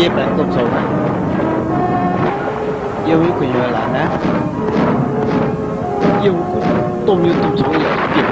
Yie baengx domh coux naaiv, yie mbuo gu'nyuoz laangz naaiv, yie mbuo gunv domh nyei domh coux yaac bieqc.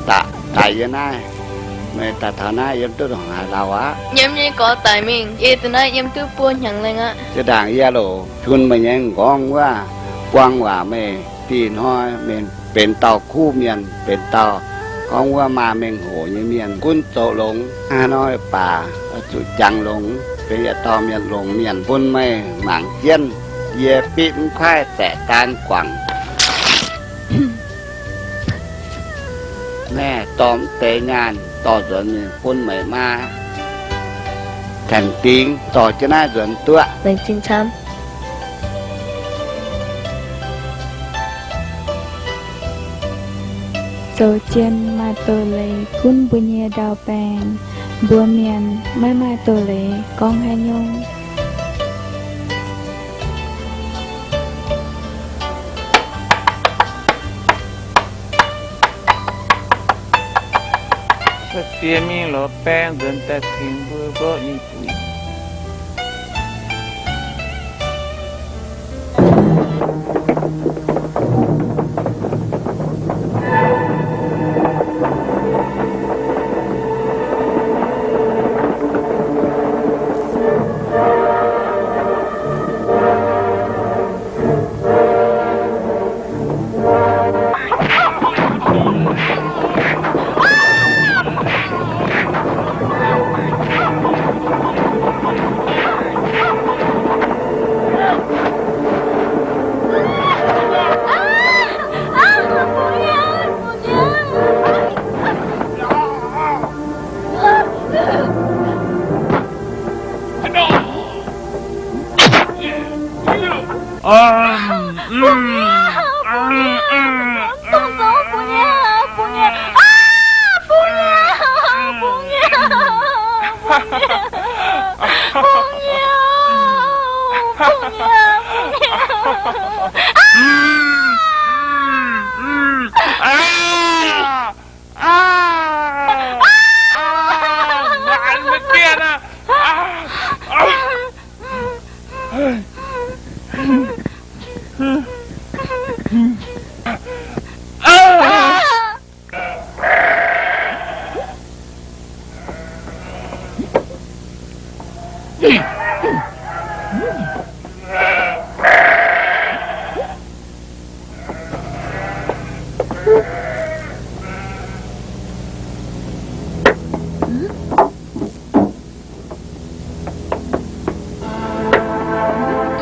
Daaih, daaih yie naaiv, meih daaih taux naaiv yiem duqv ndongc haaix lauh aqv? Nyiemv nyei gorx daic mingh, yie daaih naaiv yiem duqv buo hnyangx lengh aqv. Zinh ndaangc yie loc jun meih nyei m'nqorngv wuov, buang waac meih diuh hnoi mingh benx dauh kuv mienh, benx dauh gorngv wuov maaih mengh hoc nyei mienh, gunv zoux longx. Hnangv nor baac zuqc jangx longx, benx yietc dauh mienh longx mienh, bun meih mangc jienv. Yie bitv mv kuaaiv zaeqc daan guangc. Naaiv dorh mv deix nyaanh dorh nzuonx mingh bun meih maa Tengx dingx dorh jienv naaiv nzuonx duqv. Laengz zingh camv. Zoux jien maaih doz-leiz gunv mbuo nyei ndau-baeng. Mbuo mienh maiv maaih doz-leiz gorngv haaix nyungc. Diex mingh lorz baeng nzuonx daaih tengx mbuo nqorqv nyei buic.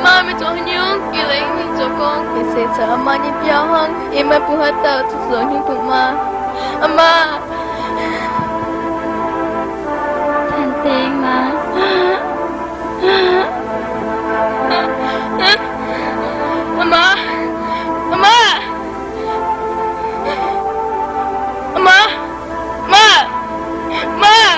Maa, meih zoux haaix nyungc? Geh lengc mingh zoux gong, geh seix caux maa nyei biauv hnangv. Yie maiv bun haaix dauh zuqc zoux hnyouv bun maa. Maa. Cang dengx maa. Maa. Maa. Maa. Maa. Maa.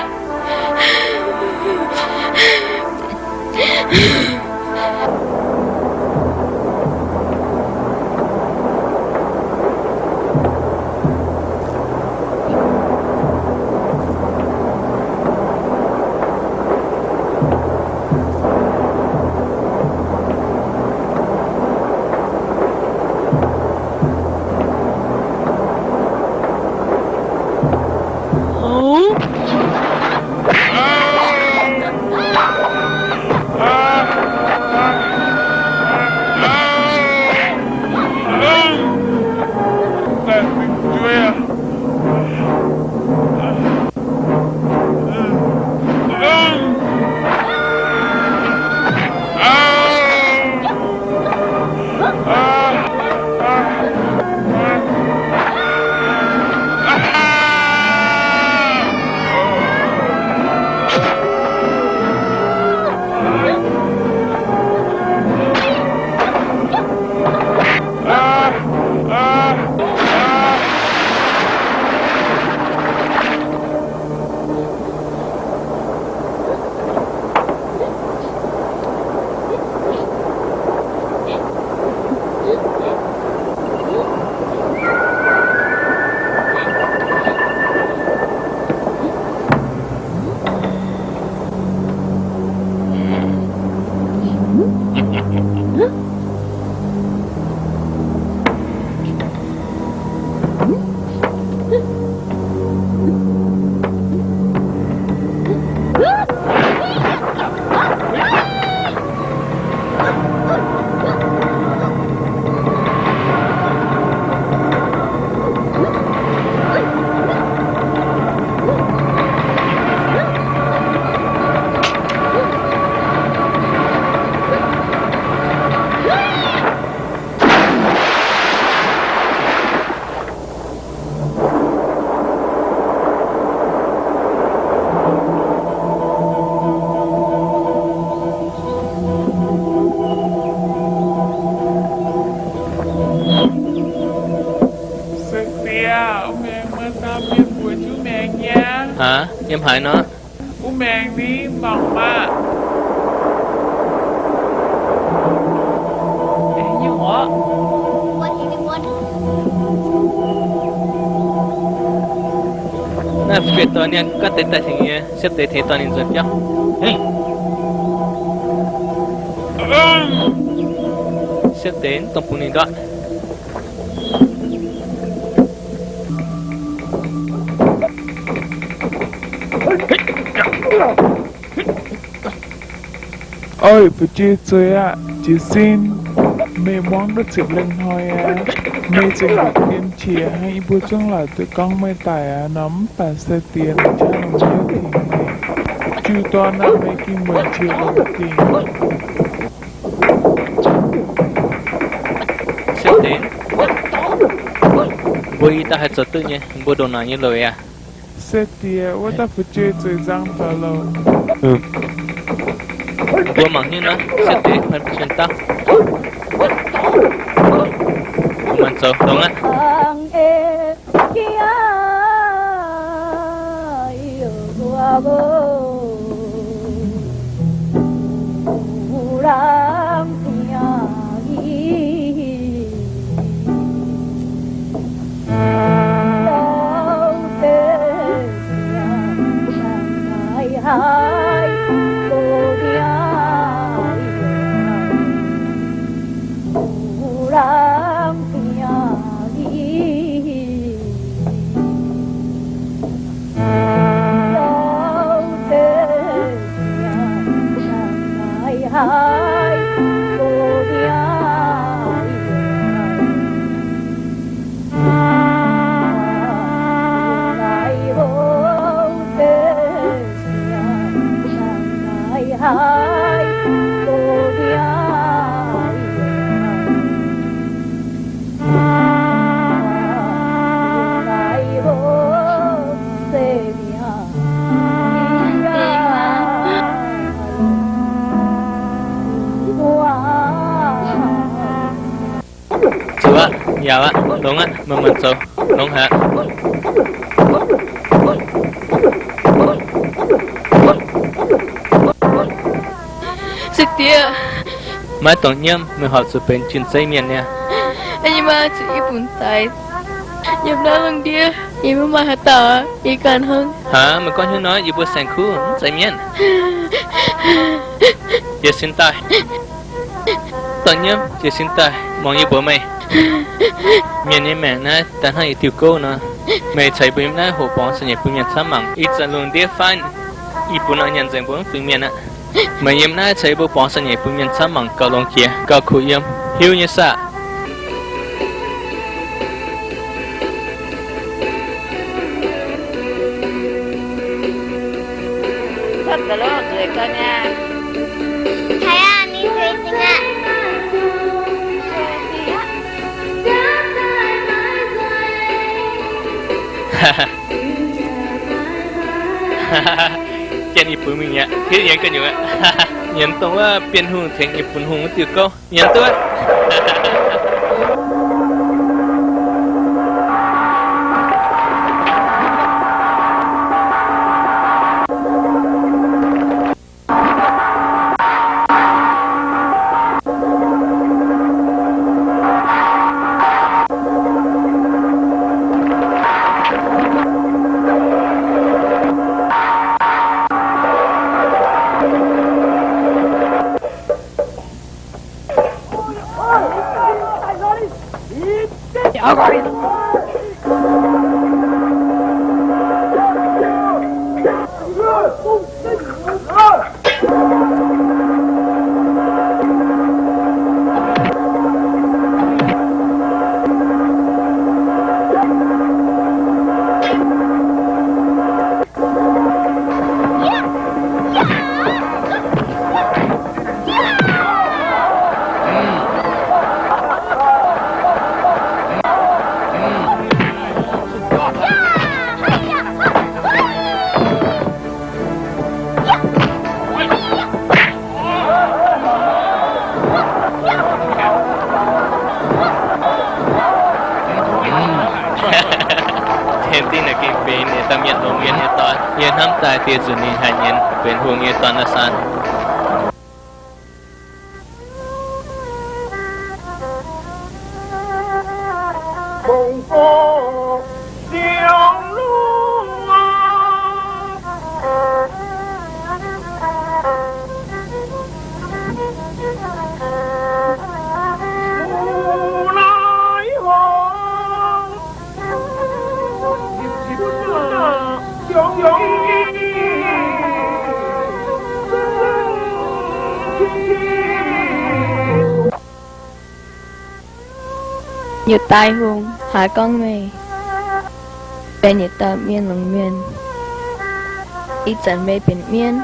Yiem haaix nor? Wuov maengx ni mangc maah. Naaiv fu'jueiv dorh ninh gaav deix daaih tengx nyei, siepv deix tengx dorh ninh nzuonx biauv. Siepv deix mv dungx bungx ninh ndortv. Oix, fu'jueiv zueiz aqv, jiez sin. Meih muangx duqv ziepc lengh hnoi aqv. Meih zingh mbuo dien qiex hnangv, yie mbuo zungv laaic duqv gorngv meih daic aqv nor, mv baac sai-diex naaic qaqv longc hnyouv tengx meih. Jiu dorn naaic meih gengh muonc qiex longc dingc. Siepv deix, mbuo ih dauh haih zoux duqv nyei, mbuo ndongc naaic nyei louc aqv. Sai-diex, wuov dauh fu'jueiv zueiz nzang doic loh. Mbuo mangc hniev nor, siepv deix, maaih fu'jueiv dauh. Mangc zoux longx aqv. Zoux aqv, yaac aqv, longx aqv, meih mangc zoux, longx haic. Sai-diex, maiv dongh nyiemv, meih horpc zuqc benx jun-zeiv mienh niaa. Yie maiv zuqc yie bungx daic. Yiem naaiv lungh ndiev yie maiv maaih haaix dauh aqv, yie ganh hnangv. Hnangv meih gorngv hnyouv nor, yie mbuo saeng-kuv mv zeiz mienh. Jiez sin daaih. Dongh nyiemv, jiez sin daaih, muangx yie mbuox meih. Mienh nyei maengc naaiv daaih hnangv yietc diuh gouv nor. Meih caux yie mbuo yiem naaiv hoqc borngz saeng-nyeic bun mienh camv mangc. Ih zanc lungh ndiev faanv, ih bun nor nyanc nzengc mbuo mv fingx mienh aqv. Meih yiem naaiv caux yie mbuo borngz saeng-nyeic bun mienh camv mangc gauh longx jiex, gauh kuh yiem, hiuv nyei saah. Jienv ih bun mingh aqv, hiuv yie ganh nyungc aqv. Nyiemc dongh wuov Bienh Hungh tengx ih bun hungh wuov diuh gouv. Nyiemc duqv. Hemx dingv naaic gengh benx yietc dauh mienh longx mienh nyei dorn. Yie hnamv daaih dieh nzunc ninh haih nyienz benx hungh nyei dorn naaiv saan. Yietc daaih hungh haiz gorngv meih benx yietc dauh mienh longx mienh. Ih zanc meih benx mienv,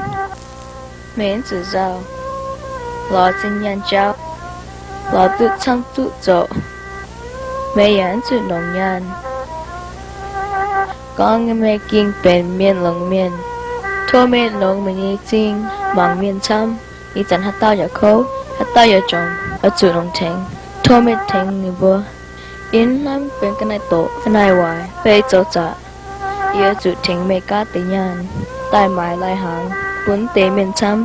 meih mv zuqc nzauh, lorz zinh nyaanh jauv, lorz duqv camv duqv zoqc, meih yaac mv zuqc longc nyaanh. Gorngv meih gengh benx mienh longx mienh, tov meih longx meih nyei zingh mangc mienh camv. Ih zanc haaix dauh yaac kouv, haaix dauh yaac jomc, oix zuqc longc tengx. Tov meih tengx ninh mbuo. Yie mv hnamv benx ga'naaiv doqc ga'naaiv waaic fai zoux zaqc. Yie zuqc tengx meih gaav deix nyaanh daaih maaiz lai-hnaangx bun deix mienh camv.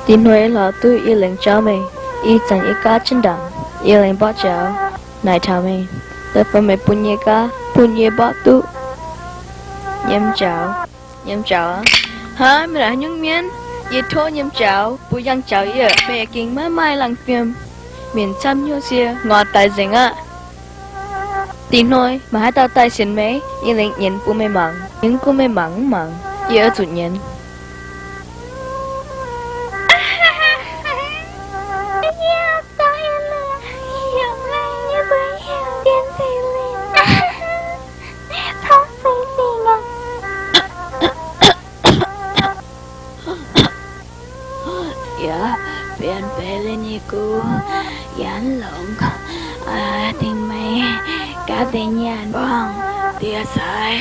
Dinh hnoi lorz duqv yie lengc jauv meih, ih zanc yie gaav jienv ndaangc, yie lengc mborqv jaux naaic taux meih, da'faanh meih bun yie gaav, bun yie mborqv duqv nyiemc jaux. Nyiemc jaux aqv. Hnangv meih naaic haaix nyungc mienh? Yie tov nyiemc jaux, bun yangh jaux yie, meih yaac gengh maiv maaih laangh fiem. Mienh camv hnyouv sie, ngorc daic nzengc aqv. Dinh hnoi maaih haaix dauh daaih sienx meih, yie lengc nyienz bun meih mangc. Yie mv gunv meih mangc mv mangc, yie oix zuqc nyienz. Yie benx Beiv Lin nyei gux, yie longc dingc meih gaav deix nyaanh buangh die sai.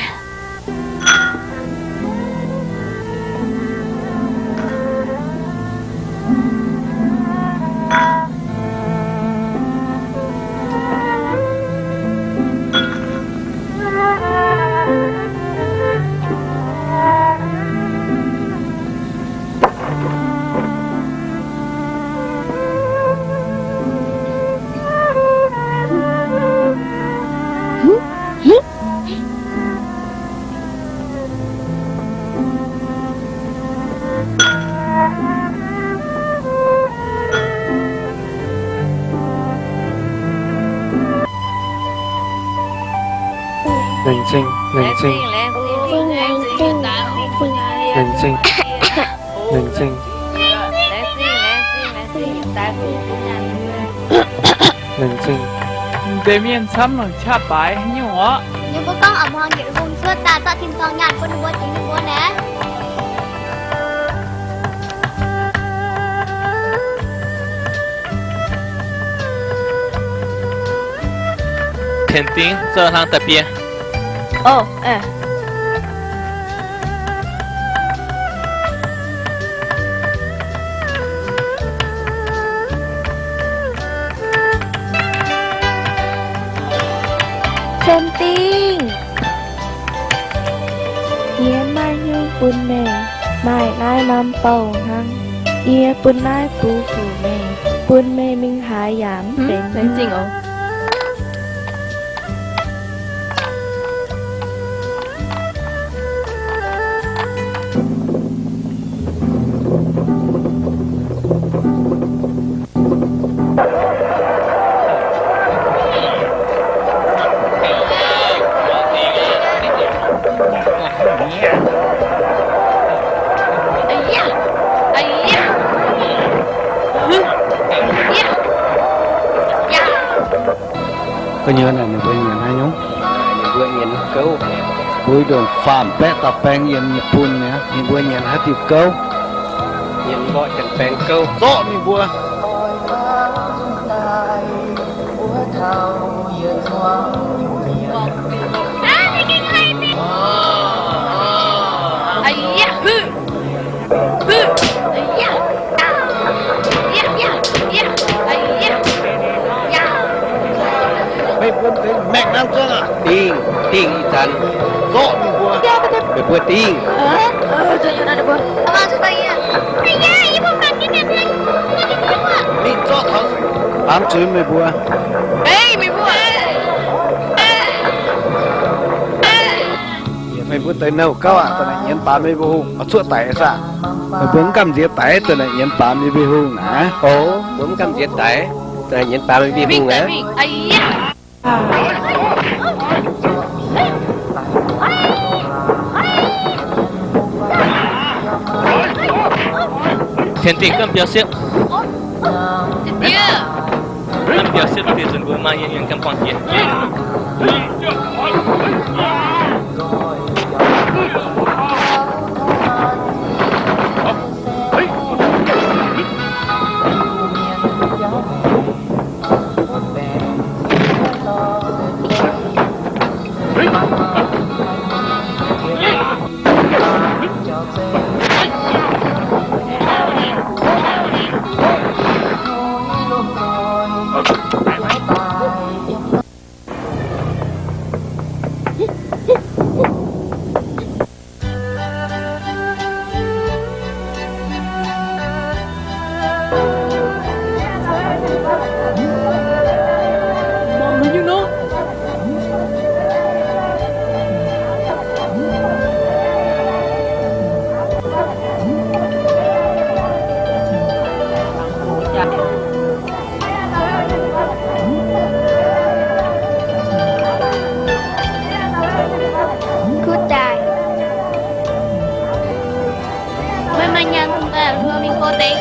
Laengz zingh, laengz zingh. Laengz zingh, laengz zingh. Laengz zingh. Laengz zingh. Deix mienh camv longc qaqv baaix haaix nyungc orqc? Ninh mbuo gorngv a'hmuangx yietc hungh cuotv daaih zorqv tin-dorngh nyaanh bun ninh mbuo tengx ninh mbuo naaic. Cien Dingh zoux hlang daaih bie. Ov, aeqv. Cien Dingh, yie maaih hnyouv bun meih maaih naaiv norm bouh hnangv. Yie bun naaiv bux fuc meih, bun meih mingh haaix yaac mv benx. Gu'nyuoz naaic ninh mbuo nyienz haaix nyungc? Ninh mbuo nyienz gouv. Mbuo ndongc faam-baeqv dauh baeng yiem nyei bun mi'aqv. Ninh mbuo nyienz haaix diuh gouv? Nyienz mborqv janx-baeng gouv. Zorqv ninh mbuo. Meih mbuo mv deix maengh nanv zunv aqv. Dingh. Dingh ih zanc zorqv ninh mbuo, meih mbuo dingh. Mingh zorqv taux baamz zuiz meih mbuo. Meih mbuo deix nouh gauv aac, daaih naaic nyienz baamz mingh mbuo hungh, oix cuoqv daic saah? Meih mbuo mv gamh nziex daic, daaih naaic nyienz baamz mingh mbuo hungh aqv. O, mbuo mv gamh nziex daic, daaih nyienz baamz mingh mbuo hungh aqv. 田定，干表现。干表现，对准我妈远远干放电。 Kuv daaih. Meih maaih nyaanh daaih mbuo mingh go deix.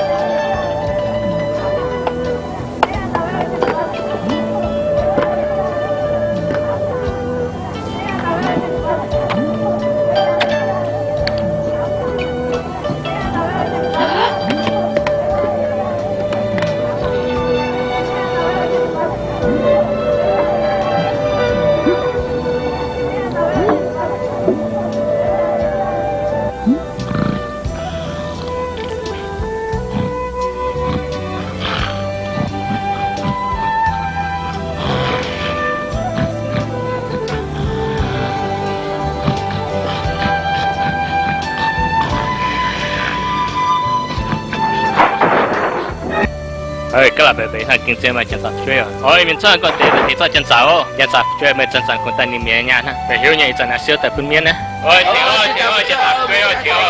Gaav laac deix deix hnangv gengh zien maaih janx-zaqc fu'jueiv oc. Oix mienh zorqv gorn-deix deix zorqv janx-zaqc oc. Janx-zaqc fu'jueiv meih zanc-zanc kungx daaih ninh mi'aqv nyaanh hnangv. Meih hiuv nyei ih zanc naaiv siouv daaih bun mienv naaiv. Oix tengx oc, tengx oc, janx-zaqc fu'jueiv oc, tengx oc.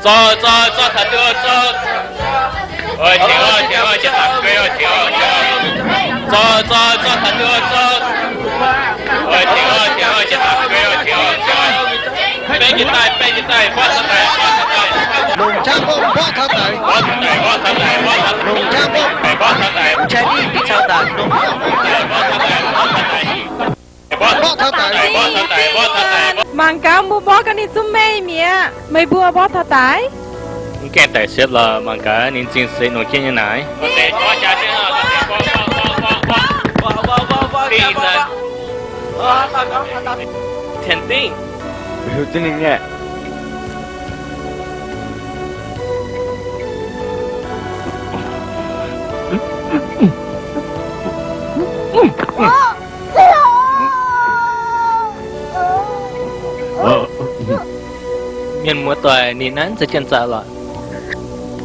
Zorqv, zorqv, zorqv taux duqv oc, zorqv. Oix tengx oc, tengx oc, janx-zaqc fu'jueiv oc, tengx oc, tengx oc. Zorqv, zorqv, zorqv taux duqv oc, zorqv. Oix tengx oc, tengx oc, janx-zaqc fu'jueiv oc, tengx oc, tengx oc. Baeng jiez daaih, baeng jiez daaih, mborqv taux daic, mborqv taux daic. Longc qaqv mborqv, mborqv taux daic. Mborqv taux daic, mborqv taux daic. Longc qaqv mborqv, mborqv taux daic. Mborqv taux daic, mborqv taux daic. Mangc gaax, mbuo mborqv gaax ninh zungv meih mi'aqv. Meih mbuo mborqv taux daic? Mv gaengh daic siepv lorqc, mangc gaax ninh zingh seix nongc jienv nyei naaic. Tienx dingv. Hiuv duqv ninh nyei. Mienh muoz-doic, ninh naaiv se janx-zaqc lorqc.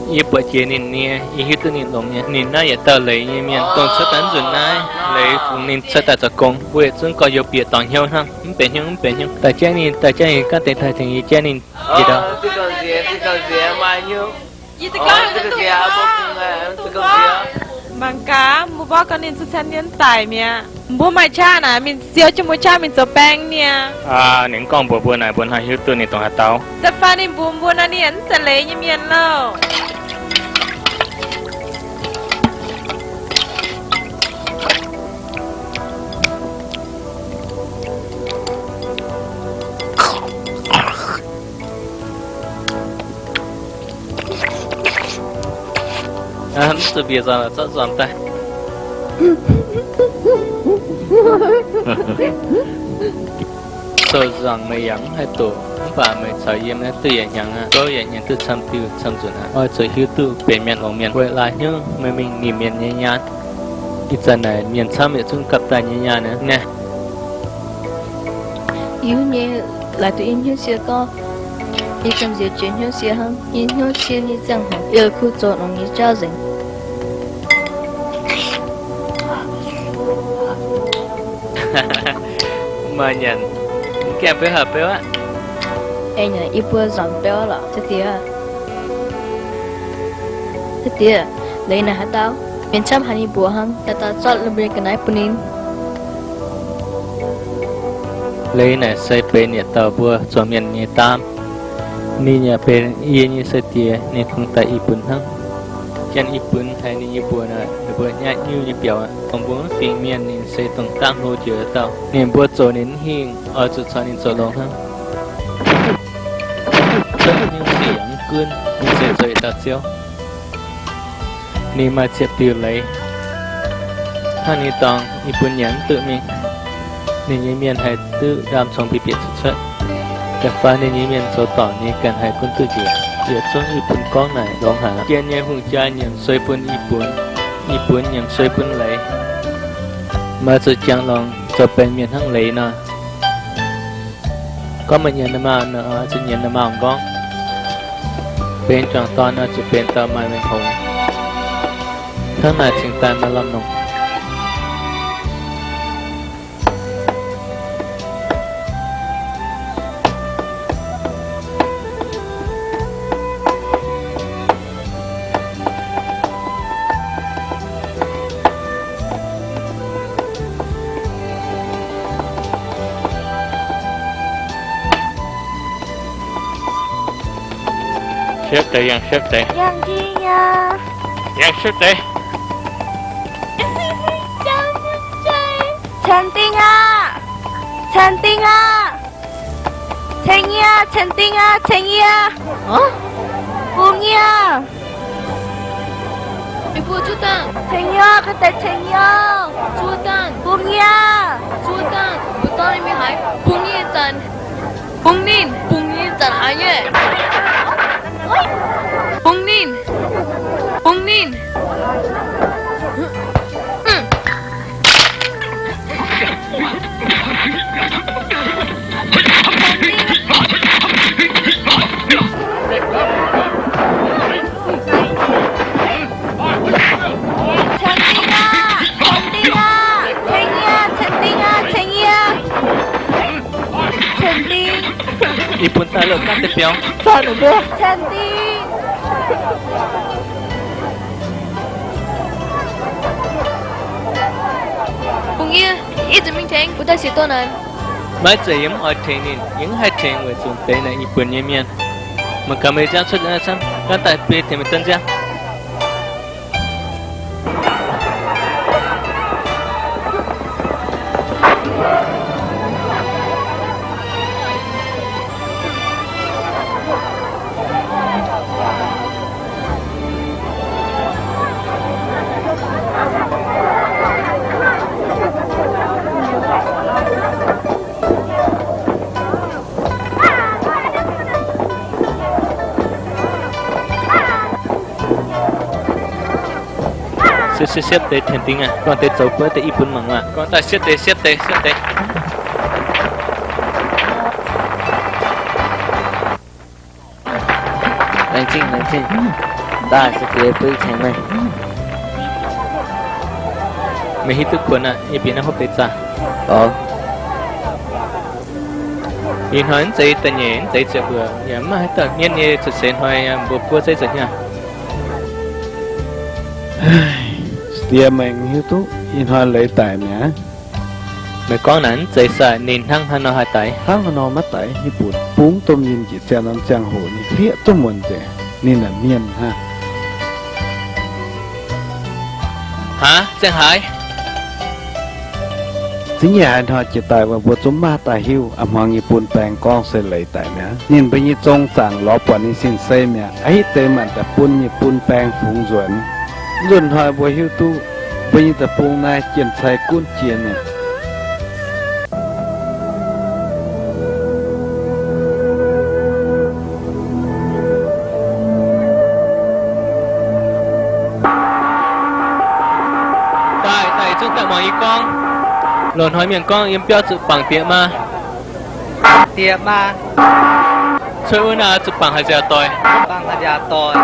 Yie buatc jiex ninh nyei, yie hiuv duqv ninh longx nyei. Ninh naaiv yietc dauh leiz nyei mienh, dongh cuotv daaih nzunc naaiv, leiz fungx ninh cuotv daaih zoux gong, mbuo yietc zungv gorx-youz bieqc dorngx hnyouv hnangv. Mv benx hnyouv, mv benx hnyouv. Daaih jaiv ninh, daaih jaiv ninh, ganh deix daaih tengx yie jaiv ninh njiec ndau. Mangc gaax, mbuo mborqv gaax ninh zuqc cien mienh daic mi'aqv. Mbuo maaih qaqv naaic, mingh siou jienv mbuo qaqv mingh zoux baeng niaa. Ninh gorngv mbuox mbuo naaic, mbuo hnangv hiuv duqv ninh dongh haaix dauh. Da'faanh ninh mbuox mbuo naaic, ninh mv zeiz leiz nyei mienh loh. Mv zuqc mbiec nzamc, zorqv nzamc daaih. Sou-nzangc meih yaac mv haih doqc, mv baac meih caux yie naaiv duqv yietc hnyangx aqv. Gouv yietc hnyangx duqv camv diuh camv nzunc aqv. Oix zuqc hiuv duqv benx mienh longx mienh, weic laaix hnyouv meih mingh nimc mienh nyei nyaanh. Ih zanc naaic mienh camv yietc zungv gapv daaih nyei nyaanh aqv. Naaiv Yie nyei laaix duqv yie hnyouv sie gorngv, yie gamh nziex jiex hnyouv sie hnangv. Yie hnyouv sie nyei ziangh hoc, yie kuv zoux nongx nyei jauv nzengc. Maaih nyanc, mv gaengh beuv haaix beuv aqv. Aengx nyanc yie mbuo nzamc beuv lorqc, ziex diex. Ziex diex, leiz naaic haaix dauh? Mienh camv haic ninh mbuoqc hnangv, dauh dauh zorqv lomh mbuo nyei ga'naaiv bun ninh. Leiz naaic se benx yietc dauh mbuo zuangx mienh nyei daamv. Ninh yaac benx yie nyei sai-diex, ninh kungx daaih i buonx hnangv. Janx i buonx haiz ninh nyei mbuox naaic, ninh mbuo nyaav nyiuv nyei biaux aqv. Dongh mbuo mv fingx mienh, ninh se dongh dangv hlo jiex wuov dauh. Ninh mbuo zoux ninh mv hingh, oix zuqc caux ninh zoux longx hnangv. Cuotv hnyouv siec yaac mv gunv, ninh se zoux yietc dauh ziouv. Ninh maaih ziepc diuh leiz. Hnangv ninh dorngx, i buonx nyanc mv duqv mingh. Ninh nyei mienh haih duqv ndaam congx bieqc bieqc cuotv cuotv. Da'faanh ninh nyei mienh zoux dorngc nyei ganh haih gunv duqv njiec. Yietc zungv i buonx gorngv naaic longx haic. Jien nyei hungh jaa nyiemc suei bun i buonx, i buonx nyiemc suei bun leiz. Maaih zuqc jangx longx zoux baengc mienh hnangv leiz nor. Gorngv meih nyienx ninh maah, oix zuqc nyienx ninh maah gorngv. Benx juangc dorn oix zuqc benx dauh maaih mengh hoc. Hnangv naaic cingx daaih maaih lamh longc. Siepv deix, yangh siepv deix. Yangh jiex nyei. Yangh siepv deix. Ceng dingh aqv. Ceng dingh aqv. Ceng nyei, ceng dingh aqv, ceng nyei. Bungx nyei. Ceng nyei, ga'deix ceng nyei. Bungx nyei. Bungx nyei zanc, bungx ninh, bungx ninh zanc aqv nyei. Bungx ninh, bungx ninh. Ceng dingh aqv, ceng dingh aqv, ceng nyei, ceng dingh aqv, ceng nyei. Ceng dingh. Ih bun daaih loz-gaatv deix biaux. Ceng dingh. Bungx yie, ih zanc mingh tengx, mbuo daaih siec duqv naaic. Maiv zeiz yie mv oix tengx ninh, yie mv haih tengx weic zuqc deix naaic ih buonc nyei mienh. Mangc gaax meih nziaamv cuotv naaiv camv, gaanv daaih bun yie tengx meih duqv nziaamv. Siepv, siepv, siepv deix tengx dingh aqv. Gorngv deix zoux buov deix i bun mangc maah. Gorngv daaih siepv deix, siepv deix, siepv deix. Laengz zingh, laengz zingh. Daaih se diex bun tengx meih. Meih hiuv duqv kuonx aqv, yie bieqc naaiv hopv deix zaah. Ih hnoi mv zeiz da'nyeic, mv zeiz ziepc luoqc, yaac mv maaih haaix dauh mienv nyei cuotv seix hnoi, mbuo buov zeiv zoux hnyangx. Diex, meih hiuv duqv ih hnoi leiz daic mi'aqv. Meih gorngv naaic mv zeiz saah? Ninh hnangv haaix nor haih daic? Hnangv haaix nor maiv daic? Yie mbuo bungx domh yinh njiec ziangh norm ziangh hoc ninh hlieqv duqv muonc nzengc. Ninh naaic mienh hnangv. Aav, ziangh haaix? Zingv nyeic haaix hnoi jiex daaih, mbuo zungv maiv daaih hiuv. A'hmuangx nyei bun baeng gorngv se leiz daic mi'aqv. Ninh mbuo nyei zong zaangc lorz buatc ninh sin-sei mi'aqv. A'hitv deix maanc daaih bun nyei bun baeng fungx nzuonx. Nzunc hnoi mbuo hiuv duqv mbuo nyei deic-bung naaiv jien-cai gunv jiex mi'aqv. Daaih, daaih zungv daaih muangx yie gorngv. Loz-hnoi mienh gorngv yiem biauv zuqc bangc diex maa. Diex maa. Cuotv wuov naaiv zuqc bangc haaix nziaauc doic. Bangc haaix nziaauc doic.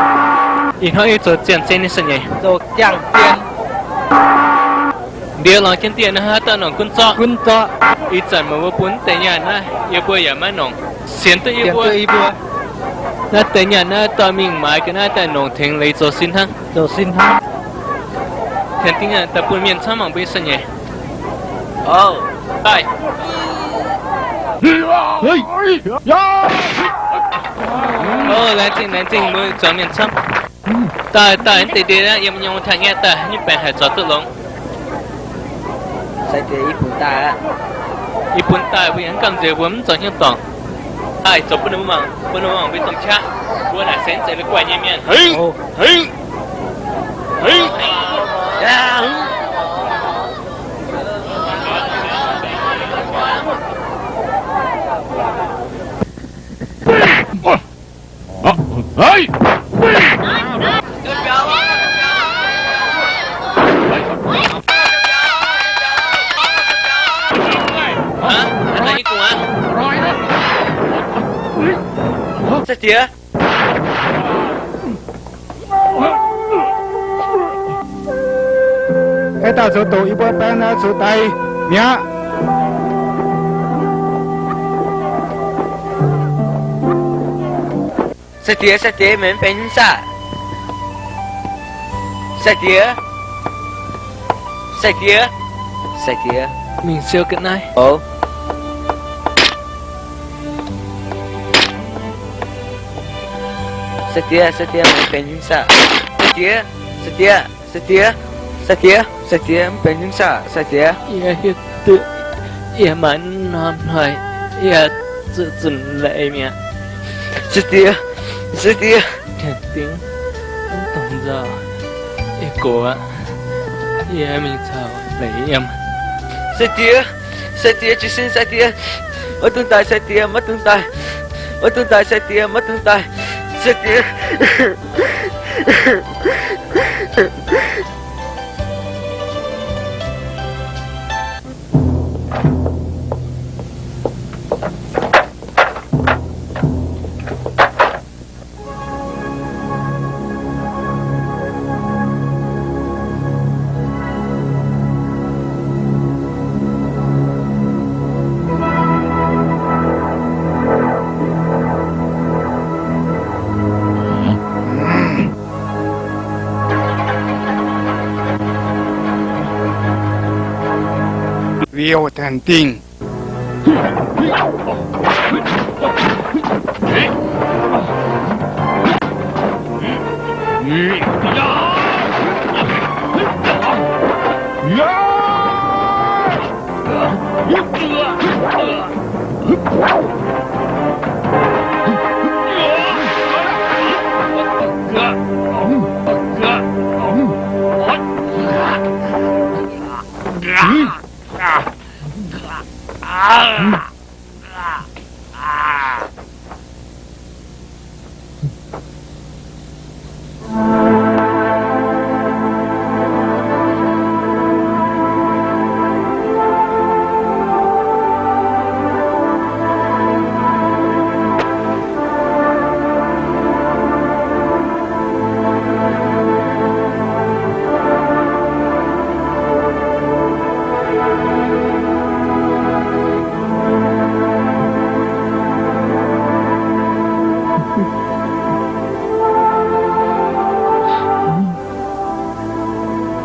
Ih hnoi yie zoux ziangh zien nyei se nyei. Zoux ziangh zien. Ndiev lorngx jienv dieh naaiv haaix dauh nongc gunv zorqv. Gunv zorqv. Ih zanc meih mbuo bun deix nyaanh naaiv, yie mbuo yaac maiv nongc. Sienx duqv yie mbuo. Naaiv deix nyaanh naaiv dorh mingh maaiz ga'naaiv daaih nongc tengx leiz zoux sin hnangv. Zoux sin hnangv. Tengx dingh daaih bun mienh camv mangc mbuo nyei se nyei. Daaih. O, laengz zingh, laengz zingh, mbuo zuangx mienh camv. Daaih, daaih, naaiv deix ndie naaiv yiem nyei tengx nyei daaih, nyungc baengc haih zuangx duqv longx. Sai diex, ih bun daaih aqv. Ih bun daaih mbuo yaac mv gamh nziex, mbuo mv zoux hnyouv dorngc. Daaih zoux bun ninh mbuo mangc, bun ninh mbuo mangc mbuo domh qaqv. Mbuo naaic se mv zeiz la'guaih nyei mienh. Sai diex. Aengx daaih zoux doqc yie mbuo baeng naaiv zuqc daic mi'aqv. Sai diex, sai diex, meih mv benx hnyouv saah? Sai diex, sai diex, sai diex. Mingh siou ga'naaiv. Oc. Sai diex, sai diex, meih mv benx hnyouv saah? Sai diex, sai diex, sai diex, sai diex, sai diex, mv benx hnyouv saah, sai diex? Yie hiuv duqv yie maaih norm hnoi yie zuqc zunc leiz mi'aqv. Sai diex, sai diex. Tengx dingh mv dungx nzauh, yie gox aqv. Yie mingh caux leiz yiem. Sai diex, sai diex, jiez sin sai diex. Maiv dungx daaih sai diex, maiv dungx daaih. Maiv dungx daaih sai diex, maiv dungx daaih. Sai diex. Liouh Tengx Dingh.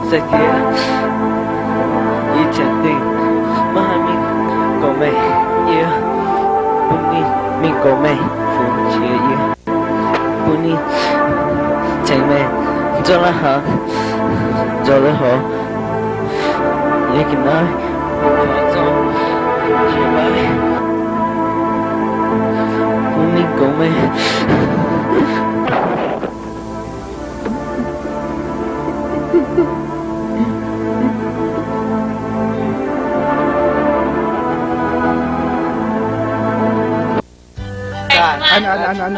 Sai diex, yie Tengx Dingh maiv haih mingh goux meih. Yie bun ninh mingh goux meih, fungx jiex yie. Bun ninh tengx meih nzauh la'haaix, nzauh la'haaix. Yie ga'naaiv zorqv jiex maiv. Bun ninh goux meih. An, an, an,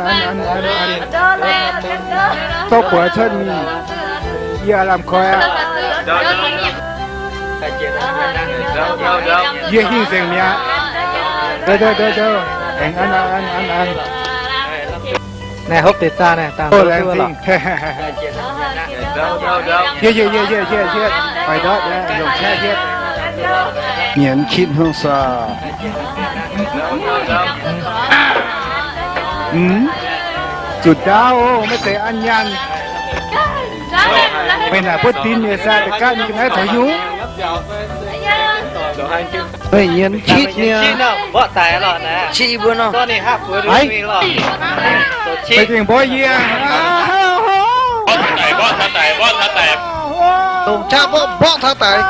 zorqv buatc cuotv mingh, yie lamh koi aqv. Yie hingh nzengc mi'aqv. Ndou, ndou, ndou, ndou. Aengx an, an, an, an, an. Naaiv hopv deix zaah naaiv, dangh ndou laengz zingh. Hieh, hieh, hieh, hieh, hieh, hieh. Fai ndortv, longc caeqv hieh. Nyienz kitv hngongx saah. Zuqc ndaauv, maiv zeiz an nyaanh. Meih naaic buov dinh nyei saah, da'ganh nyei ga'naaiv caux hiuv. Meih nyienz kitv nyei. Qiex mbuo nor. Meih gengh mborqv yie. Longc qaqv mborqv, mborqv taux daic.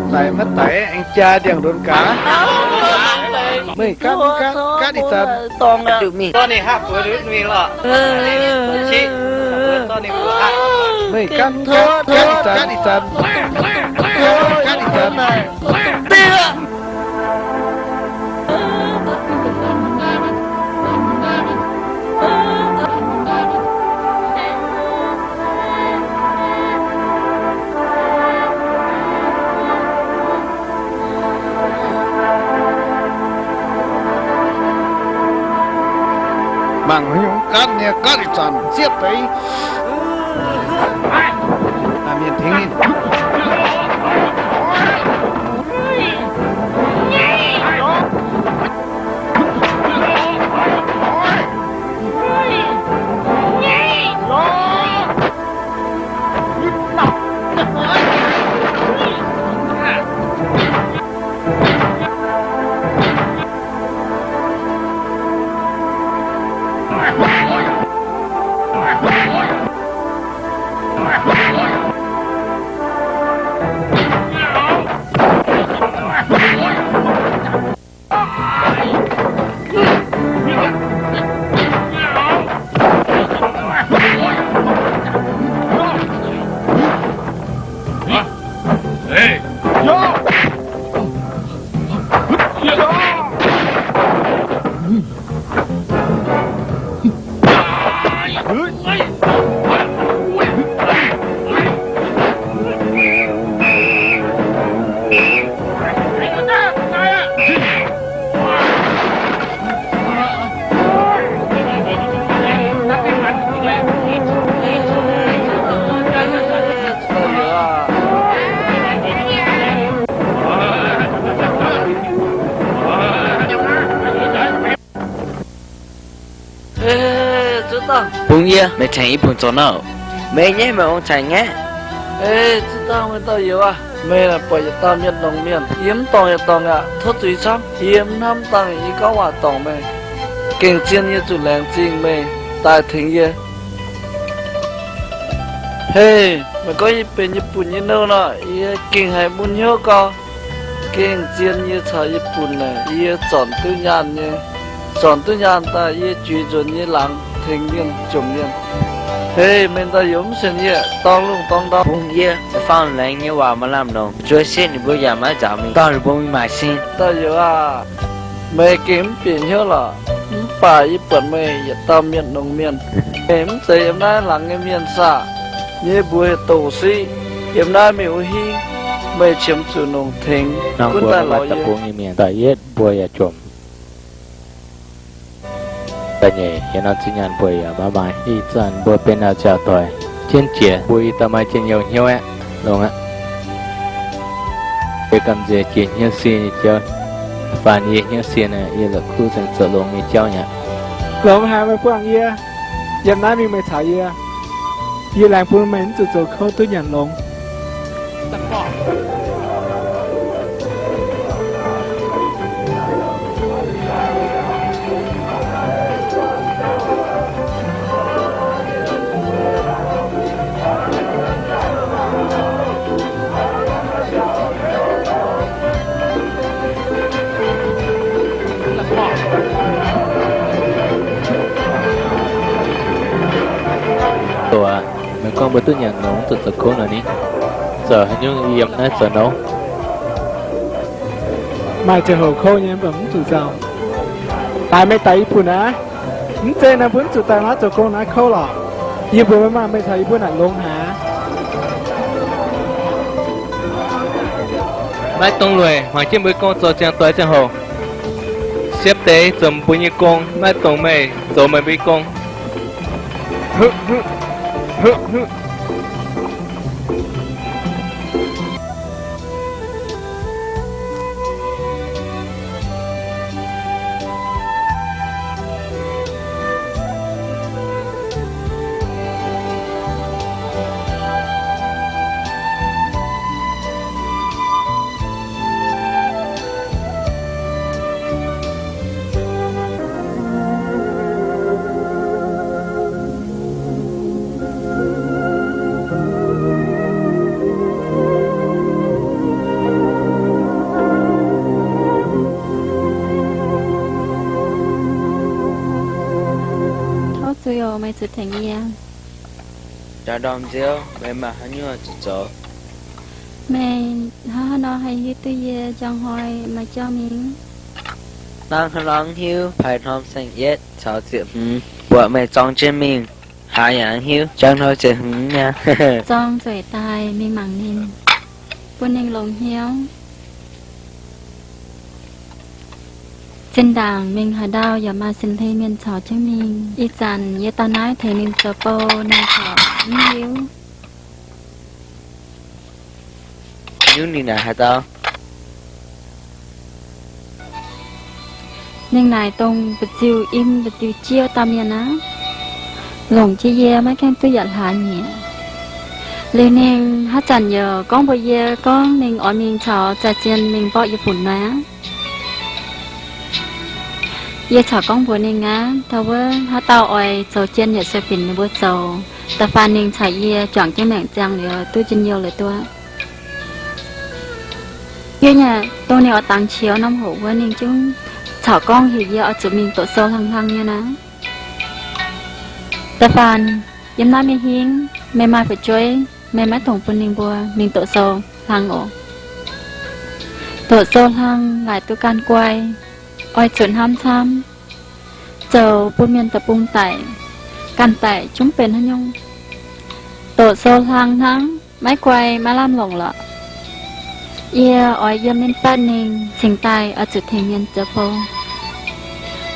Daic maiv daic, aengx jaa ndiangx-ndonx gaax. Meih gaatv, gaatv, gaatv ih zanc. Meih gaatv, gaatv, gaatv ih zanc. Gaatv ih zanc. Mangc haaix nyungc gaatv nyei, gaatv ih zanc zieqv deix. Mienh tengx ninh. Bungx yie, meih tengx yie bungx zoux nouh. Meih nyaiv meih ong-caic ngaeqv. Ei, zuov dangh meih dauh-youz aac, meih naaic buatc yietc dauh mienh longx mienh, yie mv dorngc yaac dorngc aqv. Tov zuiz camv, yie mv hnamv dangh yie gorngv waac dorngc meih. Gengh zien yie zuqc laengz zingh meih daaih tengx yie. Hei, meih gorngv yie benx yie bunc nyei nouh nor, yie gengh haiz mun hnyouv gau. Gengh zien yie caux yie bunc naaic, yie zornc duqv nyaanh nyei. Zornc duqv nyaanh daaih yie juix nzuonx nyei laangz tengx mienh jomc mienh. Hei, meih dauh-youz mv sienx yie, dorngh lungh dorngh ndau. Bungx yie, faang laengz nyei waac maaih lamh longc, zuov sieqv ninh mbuo yaac maiv nzaaux mingh, dorh ninh mbuo mingh maaic sin. Dauh-youz aah! Meih gengh mv bieqc hnyouv lorqc. Mv baac yie buatc meih yietc dauh mienh longx mienh. Meih mv zeiz yiem naaiv laangz nyei mienh saah? Yie mbuox yietc douc siqv, yiem naaiv mingh wuov hingv, meih qiemx zuqc longc tengx gunv daaih lorz yie. Da'yietv mbuo yaac jomc. Da'nyeic, yie nor zinh nyaanh mbuo yaac maiv maaih. Ih zanc mbuo benx nor ziangh doic jienv jiex, mbuo i dauh maaih njien-youh hnyouv aeqv, longx aqv. Yie gamh nziex jiex hnyouv sie nyei jauv. Faanh yie hnyouv sie naaic, yie la'kuqv zengc zoux longx nyei jauv nyei aqv. Longx haic meih buangh yie. Yiem naaiv mingh meih caux yie. Yie laengz bun meih mv zuqc zoux kouv duqv nyanc longx. Doqc aqv, meih gorngv mbuo duqv nyanc longx, zuqc zoux kouv nor ni? Zoux haaix nyungc yiem naaiv zoux nouv? Maaih ziangh hoc kouv nyei, mv baac mv zuqc nzauh. Daaih meih daaih yie bun naaiv. Mv zeiz naaiv mbuo mv zuqc daaih naaiv zoux gong naaiv kouv lorqc. Yie mbuo maiv maaih meih taux yie mbuo naaic longx haic. Naaiv dongh lueic hmuangx jienv mbuo gong zoux ziangh doix ziangh hoc. Siepv deix zoux mbuo nyei gong, naaiv dongh meih zoux meih mbuo nyei gong. Tov zuiz oc, meih zuqc tengx yie. Ndorm-ndorm nziouv meih maaih haaix nyungc zuqc zoux? Meih hnangv haaix nor haih hiuv duqv yie njang hnoi maaih jauv mingh? Hnangv haaix nor hiuv, paaix norm saeng-yietv caux ziepc hmz buatc meih zorng jienv mingh, haaix yaac hiuv njang hnoi ziepc hmz mi'aqv. Zorng nzueic daaih mingh mangc ninh, bun ninh longx hnyouv. Zinh ndaangc mingh haaix ndau yaac maaih sin hlen mienh caux jienv mingh. Ih zanc yie daaih naaiv tengx ninh zoux bou, ninh corc mv hiuv. Nyungc ninh naaic haaix dauh? Ninh naaic dongh mba'ziux im mba'ziux jiex dauh mienh aqv. Longc jiex yie maiv gaengh duqv yaac hlaax nyieqc. Liuz ninh haaix zanc yaac gorngv mbuox yie gorngv ninh oix mingh caux zaaix zien mingh mborqv yie funx nor aqv. Yie corc gorngv mbuox ninh aqv, taux wuov haaix dauh oix zoux jien yaac sueih binc ninh mbuo zoux. Da'faanh ninh caux yie juangc jienv maengc ziangh liuz duqv njien-youh liuz duqv. Yie nyei dongh ninh oix dangx qiex norm hoc wuov ninh zungv caux gorngv heuc yie oix zuqc mingh doqc sou hlang hlang nyei naaiv. Da'faanh yiem naaiv mingh hingv meih maaih fu'jueiv, meih maiv dungx bun ninh mbuo mingh doqc sou hlang oc. Doqc sou hlang laaic duqv ganh guai, oix zuqc hnamv camv, zoux bun mienh deic-bung daic, ganh daic zungv benx haaix nyungc. Doqc sou hlang hnangv, maiv guai maiv lamh longc lorqc. Yie oix yiem ninh batv ninh cingx daaih oix zuqc tengx mienh zoux bou.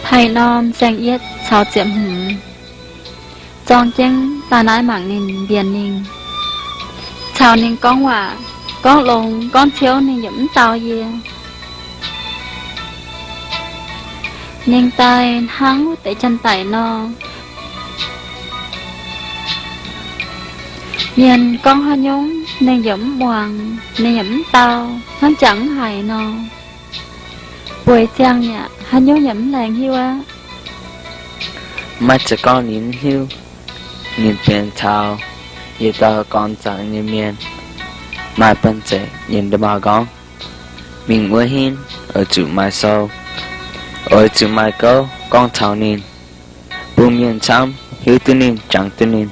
Paaix norm saeng-yietv caux ziepc hmz zorng jienv daaih naaiv mangc ninh, mbienc ninh, caux ninh gorngv waac, gorngv longx gorngv ciouv ninh yaac mv dau yie. Ninh daaih hnangv wuov deix janx-daic nor. Mienh gorngv haaix nyungc ninh yaac mv muangx, ninh yaac mv dau, hnangv jangx mv haiz nor. Bueix ziangh yaac haaix nyungc yaac mv laengz hiuv aqv. Maiv zeiz gorngv ninh mv hiuv, ninh benx taux yietc dauh gorn zaangc nyei mienh, maaih banh zeic nyei nda'maauh nqorngv, mingh wuov hinv oix zuqc maaih sou, oix zuqc maaih gouv gorngv taux ninh, bun mienh camv hiuv duqv ninh, jangx duqv ninh.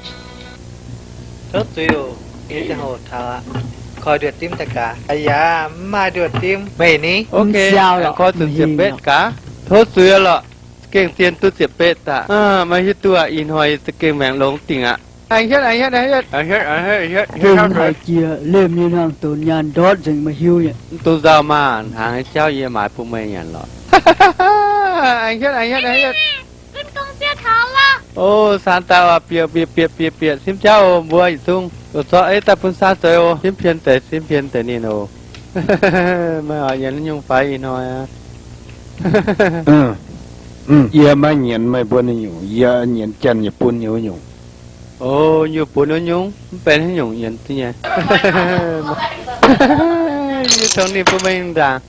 Tov zuiz oc, yie ziangh hoc taux aqv. Koi nduoh dimv daaih gaax. Aa yaac mv maaih nduoh dimv. Meih ni? Koi zuqc ziepc betv gaax. Tov zuiz lorqc. Za'gengh zien duqv ziepc betv daaih. Maaih hiuv duqv ih hnoi za'gengh maengc longx dingc aqv. Aengx hietv, aengx hietv, aengx hietv. Haiz jiex liemh nyei nangh donx nyaanh ndortv nzengc, meih hiuv nyei. Mv dungx nzauh maah, hnaangx nyei jauv yie maaiz bun meih nyanc lorqc. Aengx hietv, aengx hietv, aengx hietv. O, saan daaih oc, bieqc bieqc bieqc bieqc bieqc simv jauv oc, mbuo yietc zungv. Doqc zorqv ei daaih bun saan zoux oc, simv pien deix, simv pien deix ninh oc. Meih oix nyienz nyungc fai ih hnoi aqv? Yie maiv nyienz meih mbuo nyungc, yie nyienz janx-nyeic bun nyei wuov nyungc. O, yie bun wuov nyungc, mv benx haaix nyungc nyienz duqv nyei. Yie tongx ninh bun meih ndaangc.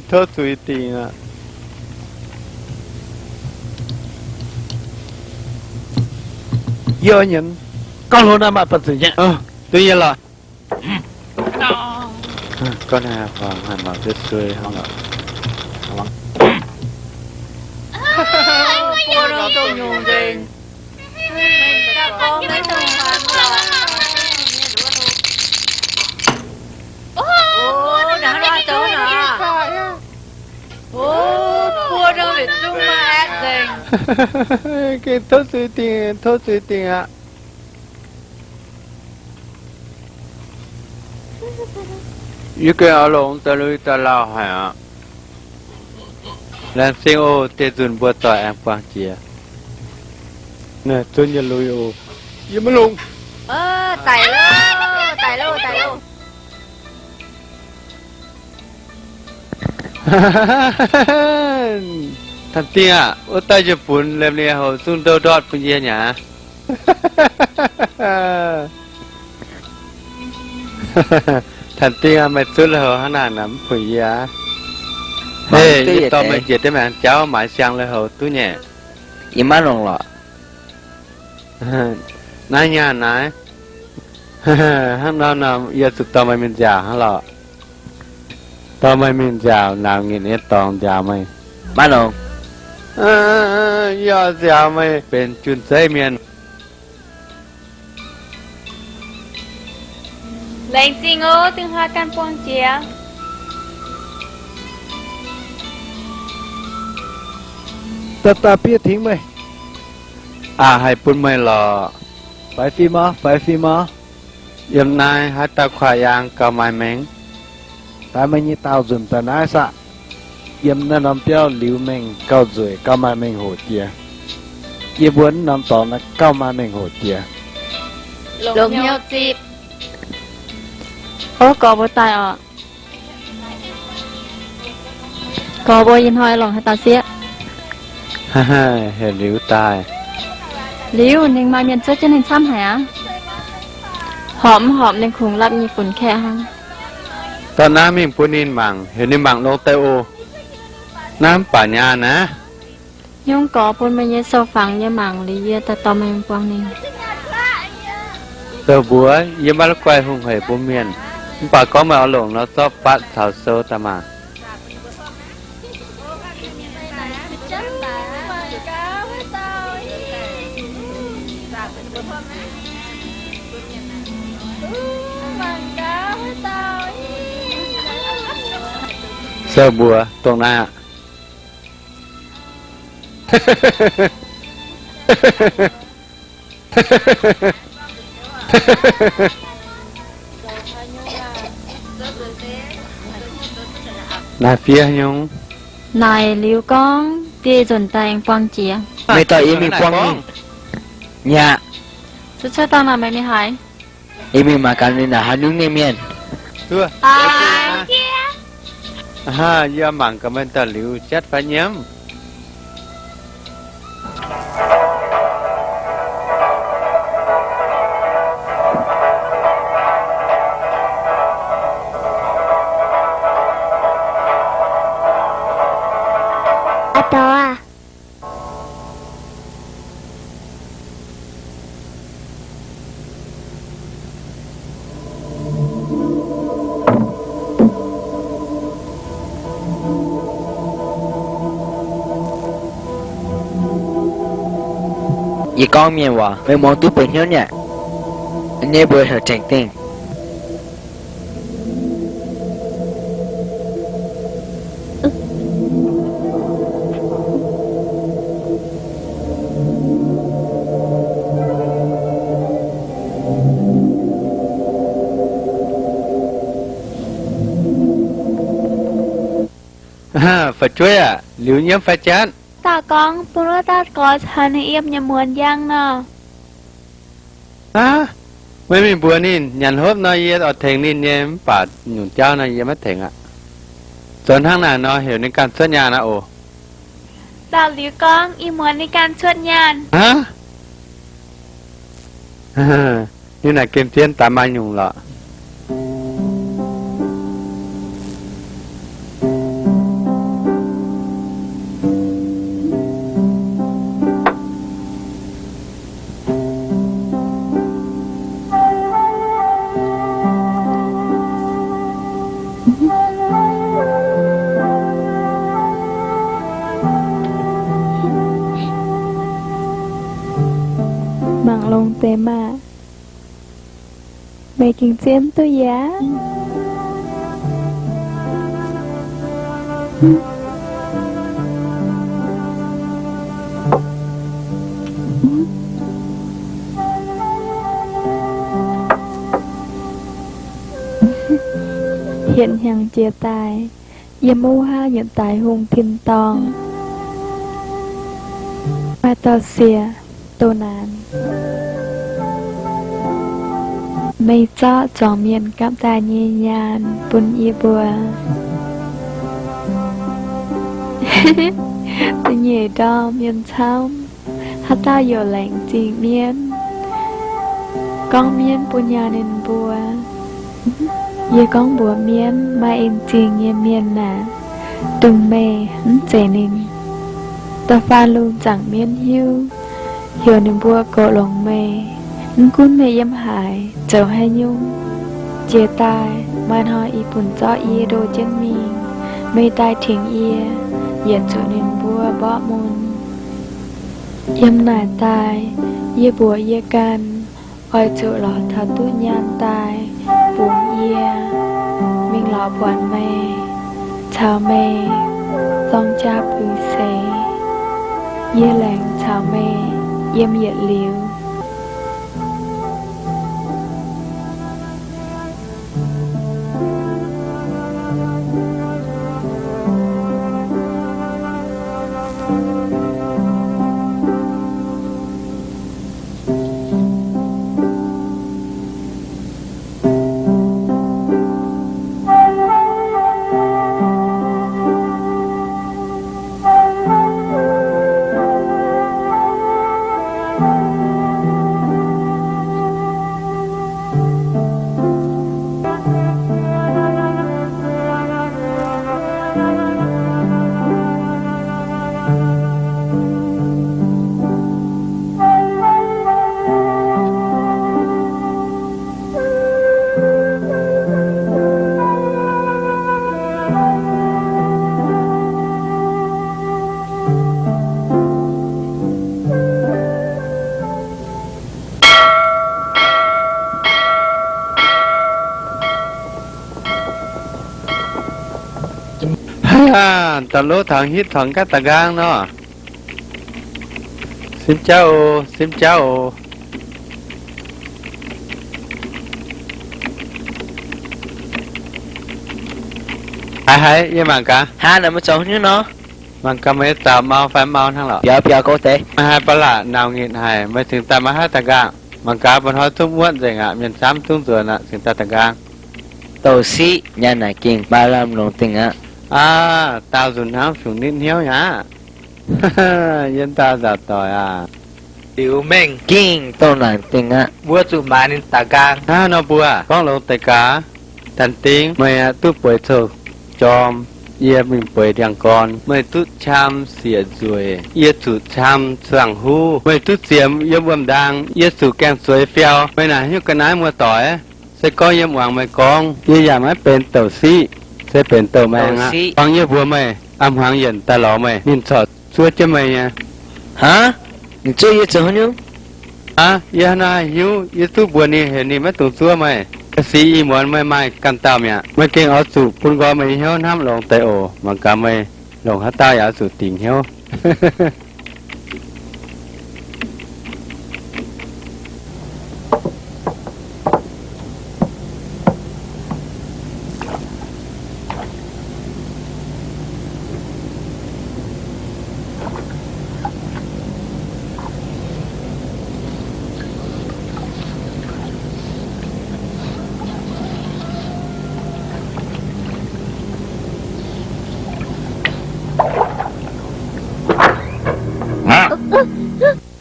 Tov zuiz dingc aqv. Yie nyienz gorngv hlo naaiv maaih banh zeic nyei. Duqv nyei lorqc. Gorngv naaiv haaix muangx duqv suei hnangv lorqc. Buo norm dongh nyungc nzengc. O, naaiv zoux naaic. O, buo norm yietc zungv maiv aeqv nzengc. Gengh tov zuiz dingh, tov zuiz dingh aqv. Yie gengh oix longc daaih lui daaih lauh haic aqv. Laengz zingh oc, deix nzunc mbuo doic aengx buangh jiex. Naaiv zunv yie lui oc. Yie maiv longc. Daic loh, daic loh, daic loh. Tanh Dingh aah, wuov daaih yie funx liemh ninh hoc zungv ndouv ndortv bun yie nyei aqv. Tanh Dingh aah, meih zunv lui-houx hnangv naaic mv funx yie aqv. Hei, yie dorh meih njiec deix maengc jauv maaiz siang lui-houx duqv nyei. Yie maiv longc lorqc. Naaiv nyaanh naaiv. Hnangv nor nor yie zuqc dorh meih mingh nziaauc hnangv lorqc. Dorh meih mingh nziaauc, nauz nginc nyei dorngx nziaaux meih. Maiv longc. Yie nziaaux meih benx jun-zeiv mienh. Laengz zingh oc, dinh hnoi ganh buangh jiex. Daaih daaih biev tengx meih. Aqc haih bun meih lorqc. Faix fim oc, faix fim oc. Yiem naaiv haaix dauh kuaaic yaang gauh maaih mengh. Daaih meih nyei daauh nzunc daaih naaiv saah. Yiem naaiv norm biauv liuz mengh gauh nzueic, gauh maaih mengh hoc jiex. Yie mbuo naaiv norm dorngx naaiv gauh maaih mengh hoc jiex. Longc hnyouv zipv. Ov, gorx mbuo daaih oc. Gorx mbuo ih hnoi longc haaix dauh sieqv? Heuc Liuz daaih. Liuz, ninh maaih mienh cuotv jienv ninh camv haic aqv. Horpc mv horpc ninh kungx lapv nyei funx kaeqv hnangv. Dorh naaiv mingh bun ninh mangc, heuc ninh mangc longx daaih oc. Naaiv mv baac nyaanh aqv. Nyungc gorx bun meih nyei sou fangx yie mangc liuz yie daaih dorh meih buangh ninh. Zoux mbuox yie maiv la'guaih hungh hec bun mienh, mv baac gorngv meih oix longc nor zorqv fatv caux sou daaih maah. Zoux mbuox dongh naaiv aqv. Naaiv fiev nyungc. Naaic liuz gorngv, dieh nzunc daaih aengx buangh jiex. Meih dorh yie mingh buangh ninh. Nyaqc. Cuotv cuotv dangh naaic meih mingh haaix? Yie mingh mangc gaax ninh naaic haaix nyungc nyei mienh. Haa, yie mangc gaax meih daaih liuz jatv fai nyiemv. Aa, dorh aac. Yie gorngv mienh waac, meih muangx duqv benx hnyouv nyei. Ninh mbuo heuc tengx dingh. Fu'jueiv aac, liuz nyiemv fai jatv? Dauh gorngv bun wuov dauh gorx caux ninh yiem nyanc muonz njang nor. Aav, meih mingh mbuox ninh, nyanc hopv nor yie oix tengx ninh nyei, mv baac nyungc jauv nor yie maiv tengx aqv. Zoux hnangv naaic nor heuc ninh ganh cuotv nyaanh aqv oc. Dauh liuz gorngv ih muonz ninh ganh cuotv nyaanh. Aav, ninh naaic gemh zien daaih maaih nyungc lorqc. Meih gengh zien duqv yie aqv. Hietc hnyangx jiex daaih, yiem wuov haav nyietc daic hungh tin-dorngh, maaih dauh sieqv doh naanc, meih zorqv zuangx mienh gapv daaih nyei nyaanh bun yie mbuo. Da'nyeic ndorm mienh camv, haaix dauh youc laengz zingh mienv, gorngv mienv bun nyaanh ninh mbuo. Yie gorngv mbuox mienv, maaih en zingh nyei mienh aah, dongh meih mv zeiz ninh. Da'faanh lungh zaangc mienv hiuv, heuc ninh mbuo goux longx meih. Mv gunv meih yiem haaix, zoux haaix nyungc, jiex daaih maaih hnoi ih bun zorqv yie ndo jienv mingh. Meih daaih tengx yie, yietc zuqc ninh mbuo mborqv mun. Yiem naaic daaih, yie mbuox yie ganh, oix zuqc lorz taux duqv nyaanh daaih bungx yie, mingh lorz buatc meih, caux meih zorng jaa puix seix. Yie laengz caux meih yiem yietc liuz. Haiz aac, da'lov taux hitv taux gaav da'nqaang nor. Simv jauv oc, simv jauv oc. Haiz haiz, yie mangc gaax. Hnangv naaic meih zoux haaix nyungc nor? Mangc gaax meih zaux mau fai mau hnangv lorqc. Biaux biaux gouv deix. Meih haiz ba'laqc nauc nyitc haic, meih cingx daaih maiv haih da'nqaang. Mangc gaax, mba'hnoi zungv muotv nzengc aqv, mienh camv zungv nzuonx aqv, cingx daaih da'nqaang. Douc siqv nyaanh naaic gengh maaih lamh longc dingh aqv. Aav, daauh nzunc hnamv fungc nitv hnyouv aqv. Yiem daauh nzauc doic aac. Liuz mengh gengh dongh naaic dingh aqv. Mbuo zuqc maaiz ninh daaih nqaang. Hnangv nor mbuo gorngv longx deix gaax. Tan dingh meih aeqv, duqv bueix coux jorm, yie mingh bueix ndiangx-gorn. Meih duqv qam sieqv nzueic, yie zuqc qam zuangx huv. Meih duqv ziemx yiem wuom-ndaang, yie zuqc gaeng-zueiz fiau. Meih naaic hnyouv ga'naaiv muoz-doic, se gorngv yiem muangx meih gorngv, yie yaac maiv benx douc siqv, se benx douc maengx aqv. Muangx yie mbuox meih, a'hmuangx yienc daaih lorz meih, ninh corc zuov jienv meih nyei. Aav, ninh zuov yie zoux haaix nyungc? Aav, yie hnangv naaiv haih hiuv, yie duqv mbuox ninh heuc ninh maiv dungx zuov meih. Ga'sic ih muonz meih maaih ganh dauh mi'aqv. Meih gengh oix zuqc bun nqoi meih nyei hnyouv hnamv longx deix oc. Mangc gaax meih longc haaix dauh yaac oix zuqc dingc hnyouv.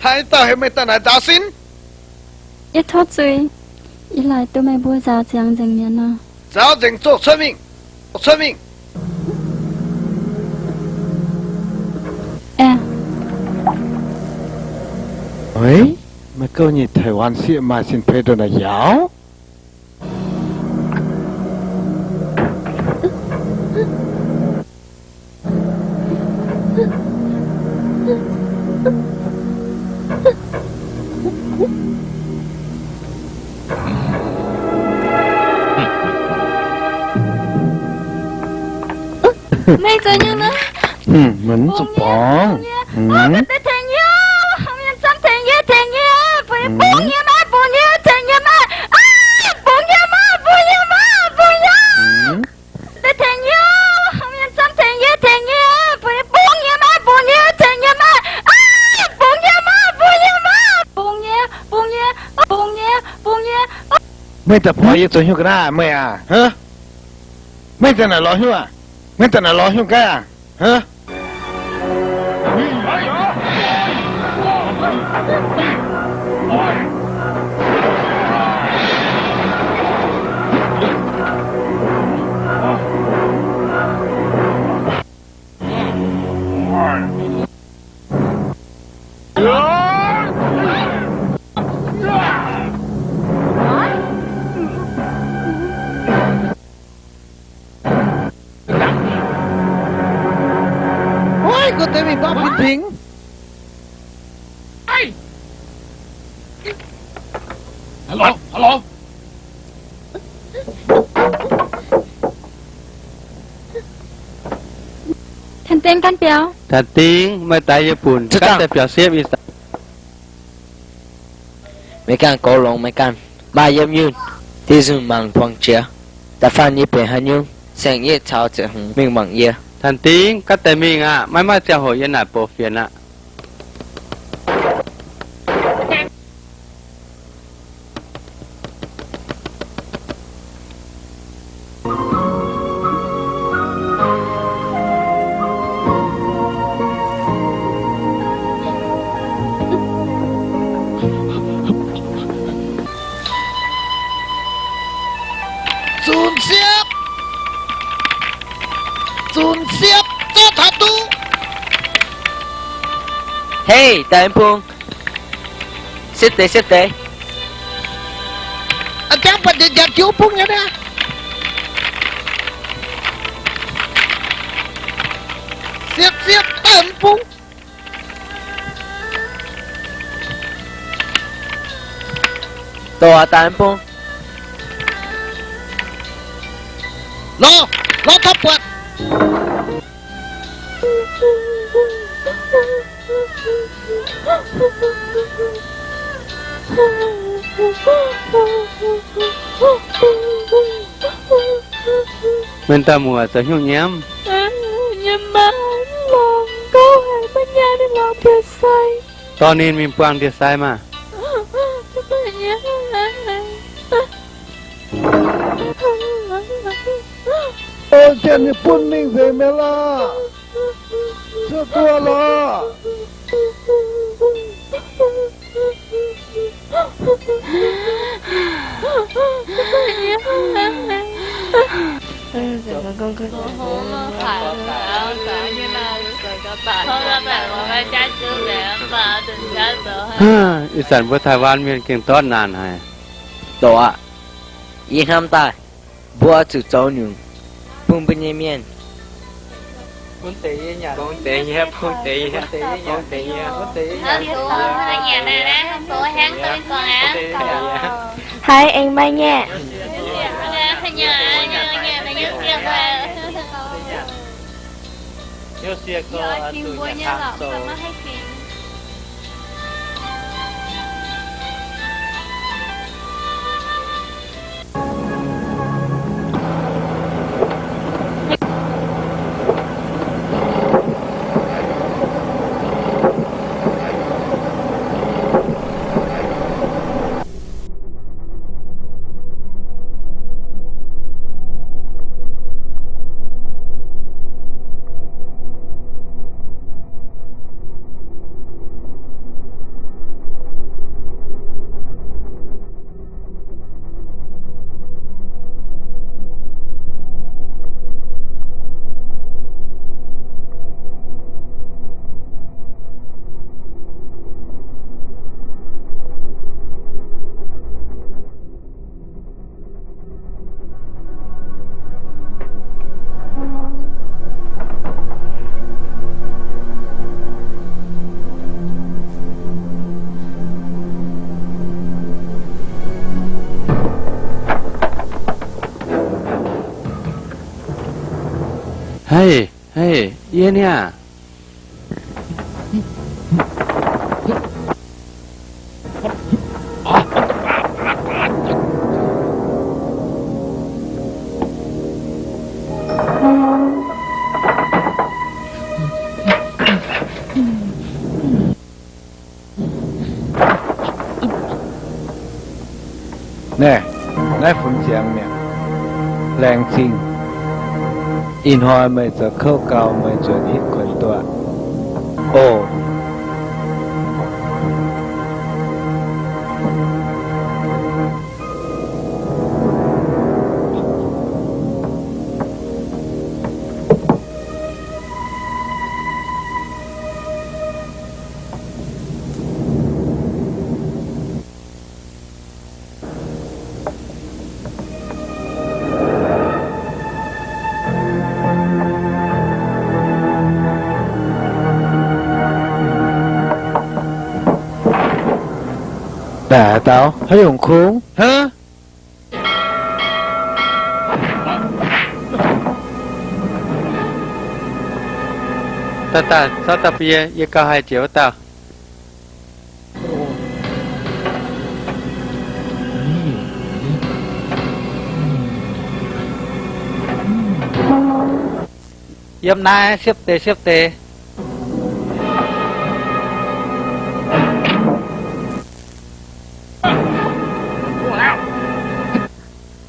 Haaix dauh heuc meih daaih naaic nzaaux sin? Yie tov zuiz. Yie laaix duqv meih mbuo nzaaux ziangx nzengc mi'aqv nor. Nzaaux nzengc, zorqv cuotv mingh. Zorqv cuotv mingh. Meih gouv nyei Taiwan sieqv maaih sin-peix ndongc naaic njaaux. Meih zoux nyungc nor? Meih mv zuqc borngz. Tengx yie, tengx yie, bungx nyei maah, bungx nyei, tengx yie maah. Bungx nyei maah, bungx nyei maah, bungx nyei. Tengx yie, tengx yie, bungx nyei maah, bungx nyei, tengx yie maah. Bungx nyei maah, bungx nyei maah, bungx nyei, bungx nyei, bungx nyei, bungx nyei. Meih daaih porv yie zoux haaix nyungc ga'naaiv meih aac? Meih daaih naaic lorz haaix nyungc aac? Meih daaih naaic lorz haaix nyungc ga'naaiv aac? Ov, gu deix mingh dau fin-fingx. Hello, hello. Tan Dingh, Gan Biaux. Tan Dingh, meih daix yie bun Gan Dingh biaux siepv ih zanc. Meih ganh goux longx meih ganh, maaih yiem yunh, dih nzunc mangc buangh jiex. Da'faanh yie benx haaix nyungc, saeng-yietv caux ziepc hmz mingh mangc yie. Tan Dingh, ganh deix mingh aqv, maiv maaih ziangh hoc yie naaic bouc fienx aqv. Zunc siepv! Zunc siepv! Zorqv taux duqv! Hei, daaih bung! Siepv deix, siepv deix! A'jangv buatc njiec njiec jiuv bung nyei niaa! Siepv siepv, daaih bung! Dorh daaih bung. Lorz, lorz taux buatc. Meih daaih muoc zoux haaix nyungc nyiemv? Nyiemv maah, lorngx gouv haic, maiv nyaanh ninh lorngx biauv-sai. Dorh ninh mingh buangh ndie-sai maah. Janx ninh bun mingh nzengc mi'aqv lorqc. Cuotv duqv lorqc. Ih zanc mbuo Taiwan mienh gengh ndortv naanc haic. Doqc aqv. Yie hnamv daaih, mbuo zuqc zoux nyungc bun mbuo nyei mienh. Bun deix yie nyanc. Bun deix yie, bun deix yie, bun deix yie nyanc. Haiz aengx maaih nyei. Haiz, Hei, yie niaa. Naaiv, naaiv funx ziangx mi'aqv. Laengz zingh. Ih hnoi meih zoux kouv gau, meih nzuonx hitv kuonx duqv oc. Daaih haaix dauh? Haaix nyungc kungx? Daaih, daaih, zorqv daaih bun yie, yie gauh haih jiex wuov dauh. Yiem naaiv siepv deix, siepv deix.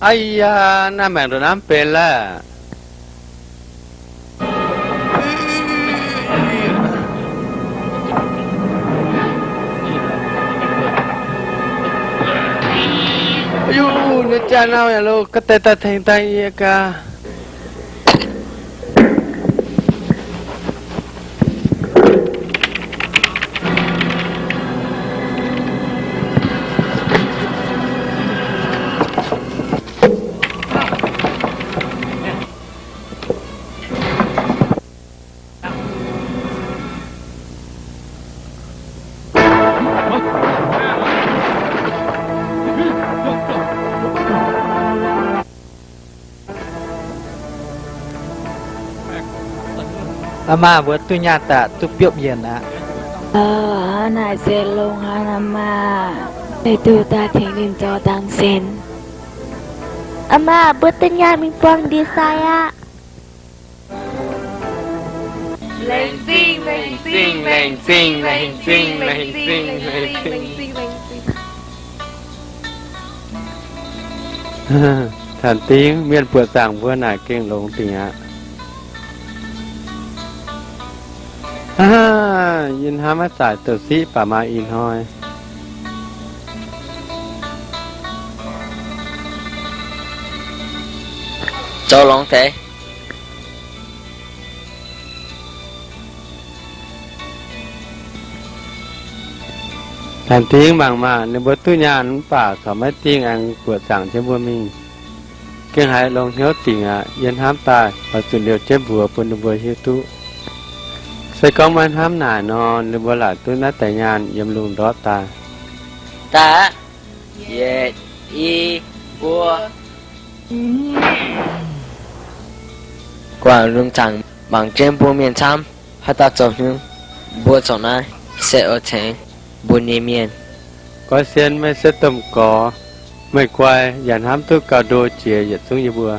Aa yaa, naaiv maengc ndoqc naaiv mv benx laav. Yuv, ninh jaa nau yaac lo, ga'deix daaih tengx daaih yie gaax. Aa maah, mbuo duqv nyaah daaih duqv biopv yienc aqv. Naaic se longx aqv aa maah. Meih duqv daaih tengx ninh zoux dang sin. Aa maah, mbuo duqv nyaah mingh buangh ndie-sai aqv. Laengz zingh, laengz zingh, laengz zingh, laengz zingh, laengz zingh, laengz zingh, laengz zingh. Tanh dingh, mienh buoqc zaangc mbuo naaic gengh longx dingc aqv. Yie hnamv maiv zaaic douc siqv baac maaih ih hnoi. Zoux longx deix. Tanh dingh mangc maah, ninh mbuo duqv nyaanh mv baac corc maiv dingh aengx buoqc zaangc jienv mbuo mingh. Gengh haiz longx hnyouv dingc aqv. Yie hnamv daaih oix zuqc liouh jienv mbuox bun ninh mbuo hiuv duqv. Se gorngv maiv hnamv naaic nor, ninh mbuo laaic duqv naaiv deix nyaanh yiem lungh ndortv daaih. Daaih aqv. Yietc, i, mbuo. Guangc lungh zaangc mangc jienv mbuo mienh camv, haaix dauh zoux hnyouv, mbuo zoux naaiv se oix cengx mbuo nyei mienh. Goix sien meih se domh gorx, meih guai yaac hnamv duqv gauh ndo jiex yietc zungv yie mbuo.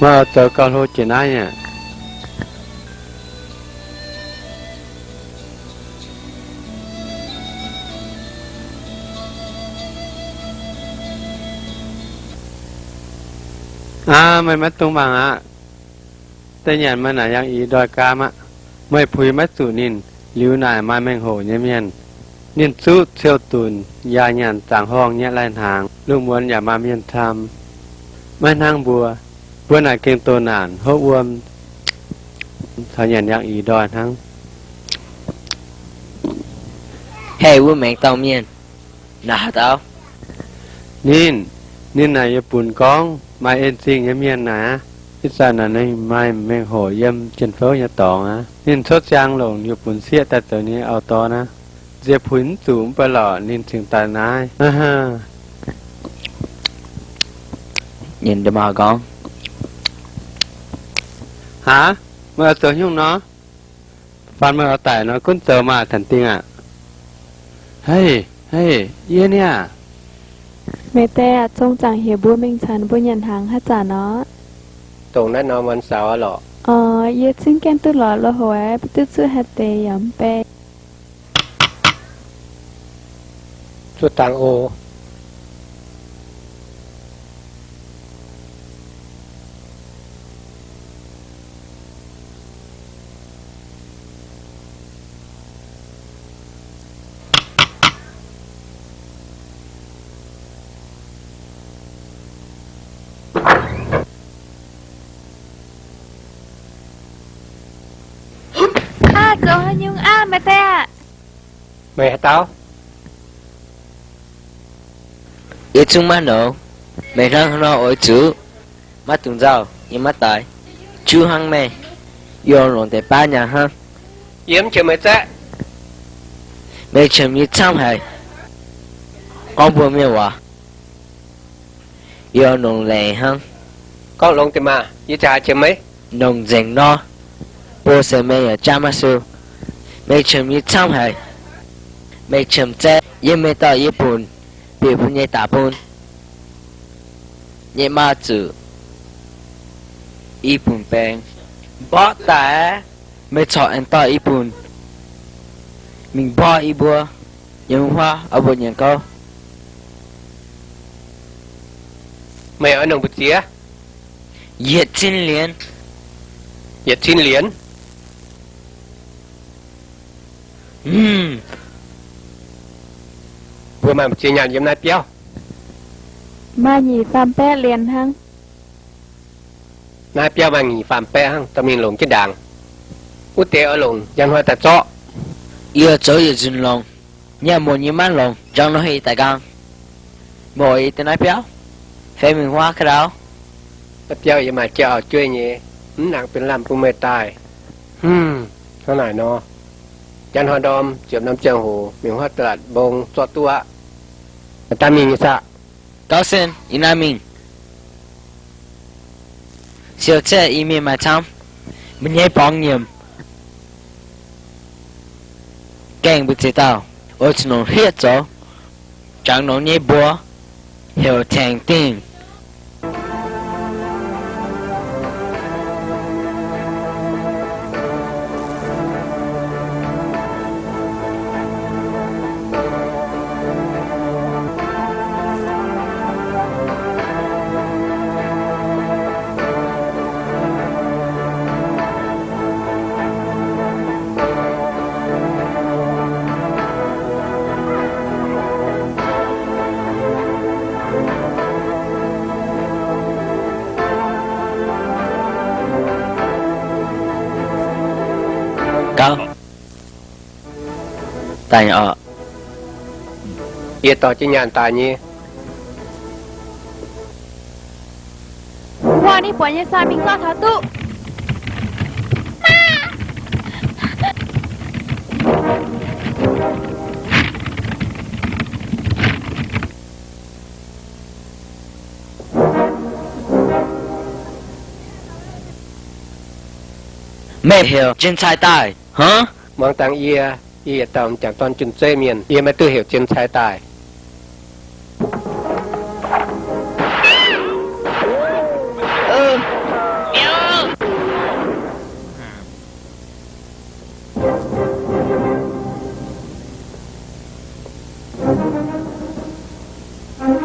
Meih oix zoux gauh hlo jiex naaiv aqv. Aa, meih maiv dungx mangc aqv. Da'nyanc maaih naaic yangh ix ndoih gaam aqv. Meih puix maiv zuqc ninh. Liuz naaic maaih mengh hoc nyei mienh. Ninh zuqv ciou dunc, yaac nyanc zaangc horngh nyei lai-hnaangx, lungh muonz yaac maaih mienh cam. Maiv hnangv mbuo, mbuo naaic gengh doh naanc hopv wuom caux nyanc yangh ix ndoih hnangv. Hei, wuov maengx dauh mienh, naaic haaix dauh? Ninh, ninh naaic yie bunx gorngv maaih en zingh nyei mienh naaic aqv. Ih zanc naaic ninh maaih mengh hoc yiem jien fouv nyei dorngx aqv. Ninh cuotv siang longc yie bunx sieqv daaih zoux ninh nyei auv-dorn aqv. Nziex puix mv zuqc mv baac lorqc ninh cingx daaih naaiv. Ninh nda'maauh gorngv, Aav, meih oix zoux nyungc nor? Faanh meih oix daic nor gunv zoux maah, Cản Tinh aac. Hei, hei, yie niaa. Meih deix aac, zong zaangc heuc mbuo mingh caux mbuo nyanc hnaangx haaix zanc nor? Dongh naaiv norm วันเสาร์ lorqc. Orqc, yie cingv gaengh duqv lorz loz-hoc aqv, mv duqv zuqv haaix deix yaac mv bei. Zuqc dangh oc. Aav, zoux haaix nyungc aav, meih deix aac? Meih haaix dauh? Yie zungv maiv longx. Meih hnangv haaix nor oix zuqc? Maiv dungx nzauh, yie maiv daic. Juv hnangv meih, yie oix longc deix baav nyaanh hnangv. Yie mv qiemx meih zaeqv. Meih qiemx yie camv haic. Gorngv mbuo mienh waac, yie oix longc leiz hnangv. Gorngv longx deix maah! Yie za'gengh qiemx meih. Longc nzengc nor, buo se meih yaac jaav maiv sou. Meih qiemx yie camv haic. Meih qiemx zaeqv yie, meih dorh yie bun bieqc bun nyei daaih bun nyei maa zuqc i bun baeng mborqv daaih. Meih corc aengx dorh i bun mingh mborqv i mbuo nyei huaav oix mbuo nyanc gouv. Meih oix nongc mbu'ziex? Yietc cin lienz. Yietc cin lienz? Mbuo maaih mbu'ziex nyaanh yiem naaiv biauv? Maaih nyic faam baeqv lienz hnangv. Naaiv biauv maaih nyic faam baeqv hnangv, dorh mingh longc jienv ndaangc. Wuov deix oix longc njang hnoi daaih zorqv. Yie zoux yietc nzunc longc. Nyaanh muonc yie maiv longc, njang hnoi yie daaih nqaang. Meih oix yie deix naaiv biauv fai mingh huaav ga'ndau? Naaiv biauv yie maaih jauv-auv-jueiv nyei, mv nangc benx lamh bun meih daaih. Hnangv naaic nor, njang hnoi ndorm ziepc norm ziangh hoc mingh huaav da'latc mbong zorqv duqv aqv. Daaih mingh nyei saah? Gauv sen, ih naaiv mingh. Siou-ceqv i mienh maaih camv, mbuo nyei borngz nyiemc. Gaengh mbu'ziex dauh oix zuqc nongc hlieqv zoux. Jangx nongx nyei mbuox heuc Taengx Dingh. Gauv, daaih nyei oc. Yie dorh jienv nyaanh daaih nyei. Huaav ninh buatc nyei saah, mingh zorqv taux duqv. Meih heuc 剪綵带 daaih hnangv? Muangx dangh yie, yie yietc dauh m'jangc dorn jun-zeiv mienh, yie maiv duqv heuc 剪綵带 daaih.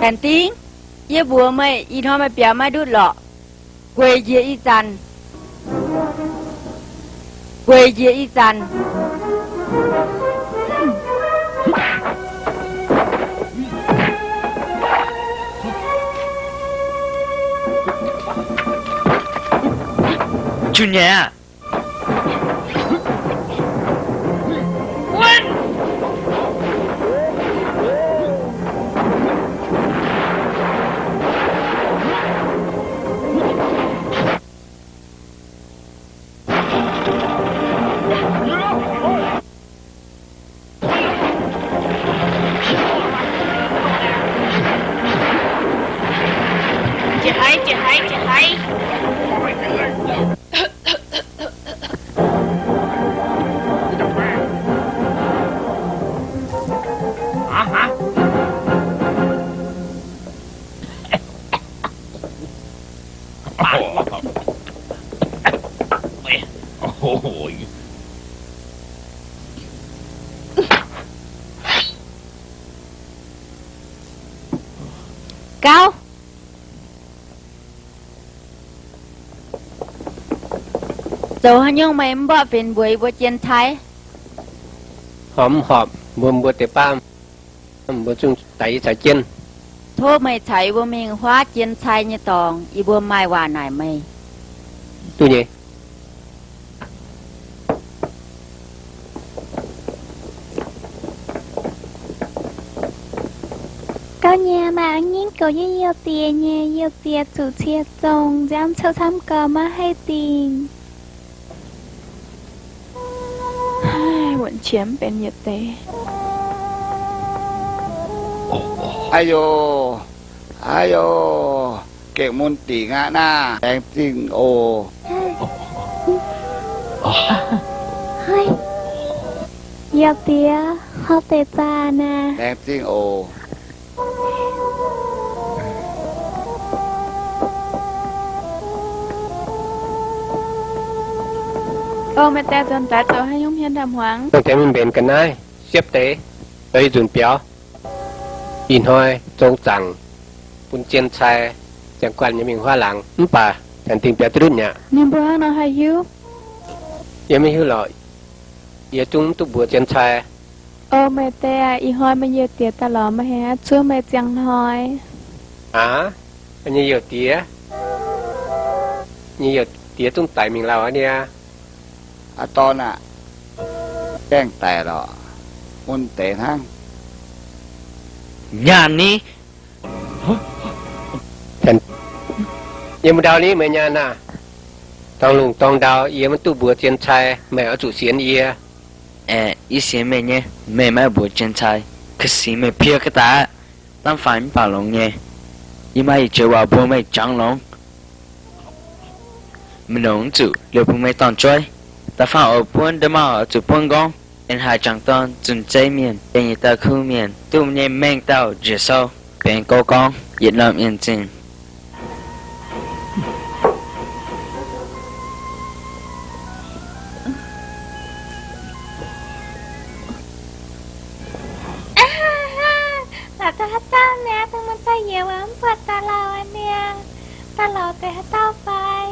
Taengx Dingh, yie mbuox meih, ih hnoi meih biaux maiv ndutv lorqc. Gueic njiec ih zanc. Gueic njiec ih zanc. Jun-nyeic aah! Jiex haiz, jiex haiz, jiex haiz. Gauv, zoux haaix nyungc meih mv mborqv fingx mbuox yie mbuo jien cai? Horpc mv horpc, mbuo mbuo deix baav, mbuo zungv daix yie caux jienv. Tov meih caux yie mbuo mingh huaav jien cai nyei dorngx, yie mbuo maaih waac naaic meih. Duqv nyei. Gauv nyei, maaih a'nyingv goux jienv Youh diex nyei. Youh diex zuqc cie zong, nziaamv cuotv camv gau, maiv haih dingh. Wuonc qiex mv benx yietc deix. Aa yoh, aa yoh, gengh mun dingc aqv naaiv, laengz zingh oc. Youh diex, hov deix zaah naaiv. Laengz zingh oc. O, meih daaih nzuonx daaih zoux haaix nyungc hmien ndaamv-hmuangx? Dongh deix mingh mbenc ga'naaiv siepv deix, zoux yietc nzunc biaux. Ih hnoi zong zaangc bun jien cai, ziangh guanh nyei mingh huaav laangz, mv baac tanx dingh biaux duqv ndutv mi'aqv. Ninh mbuo hnangv nor haih hiuv? Yie maiv hiuv lorqc. Yie zungv mv duqv mbuox jien cai. O, meih daaih aac, ih hnoi meih youh diex daaih lorz, meih haiz aqv, zuov meih ziangh hnoi. Aav, yie nyei youh diex, yie nyei youh diex zungv daic mingh lauh aqv niaa. Aa, dorn aah, gaengh daic lorqc, mun deix hnangv. Nyaanh ni. Yie mbuo ndau ni meih nyaanh aah. Dorngx lungh dorngx ndau yie maiv duqv mbuox jien cai, meih oix zuqc sienx yie. Aeqv, yie sienx meih nyei, meih maiv mbuox jien cai. Ga'sic meih piev ga'daaih aqv, dangv faix mv baac longx nyei. Yie maaih ih jiex waac mbuox meih jangx longx. Meih longc mv zuqc liouh bun meih dorn-jueiv. Da'faanh oix buonv nda'maauh oix zuqc buonv nqorngv. Aengx haih jangx dorn zunh zeiv mienh, benx yietc dauh kuv mienh, duqv nyei mengh dauh njiec sou, benx gouv gorngv yietc norm yienh zingh. Laaix daaih haaix dauh naaiv, dongh mienh za'yiec wuov mv buatc daaih lorz niaa. Daaih lorz deix haaix dauh fai?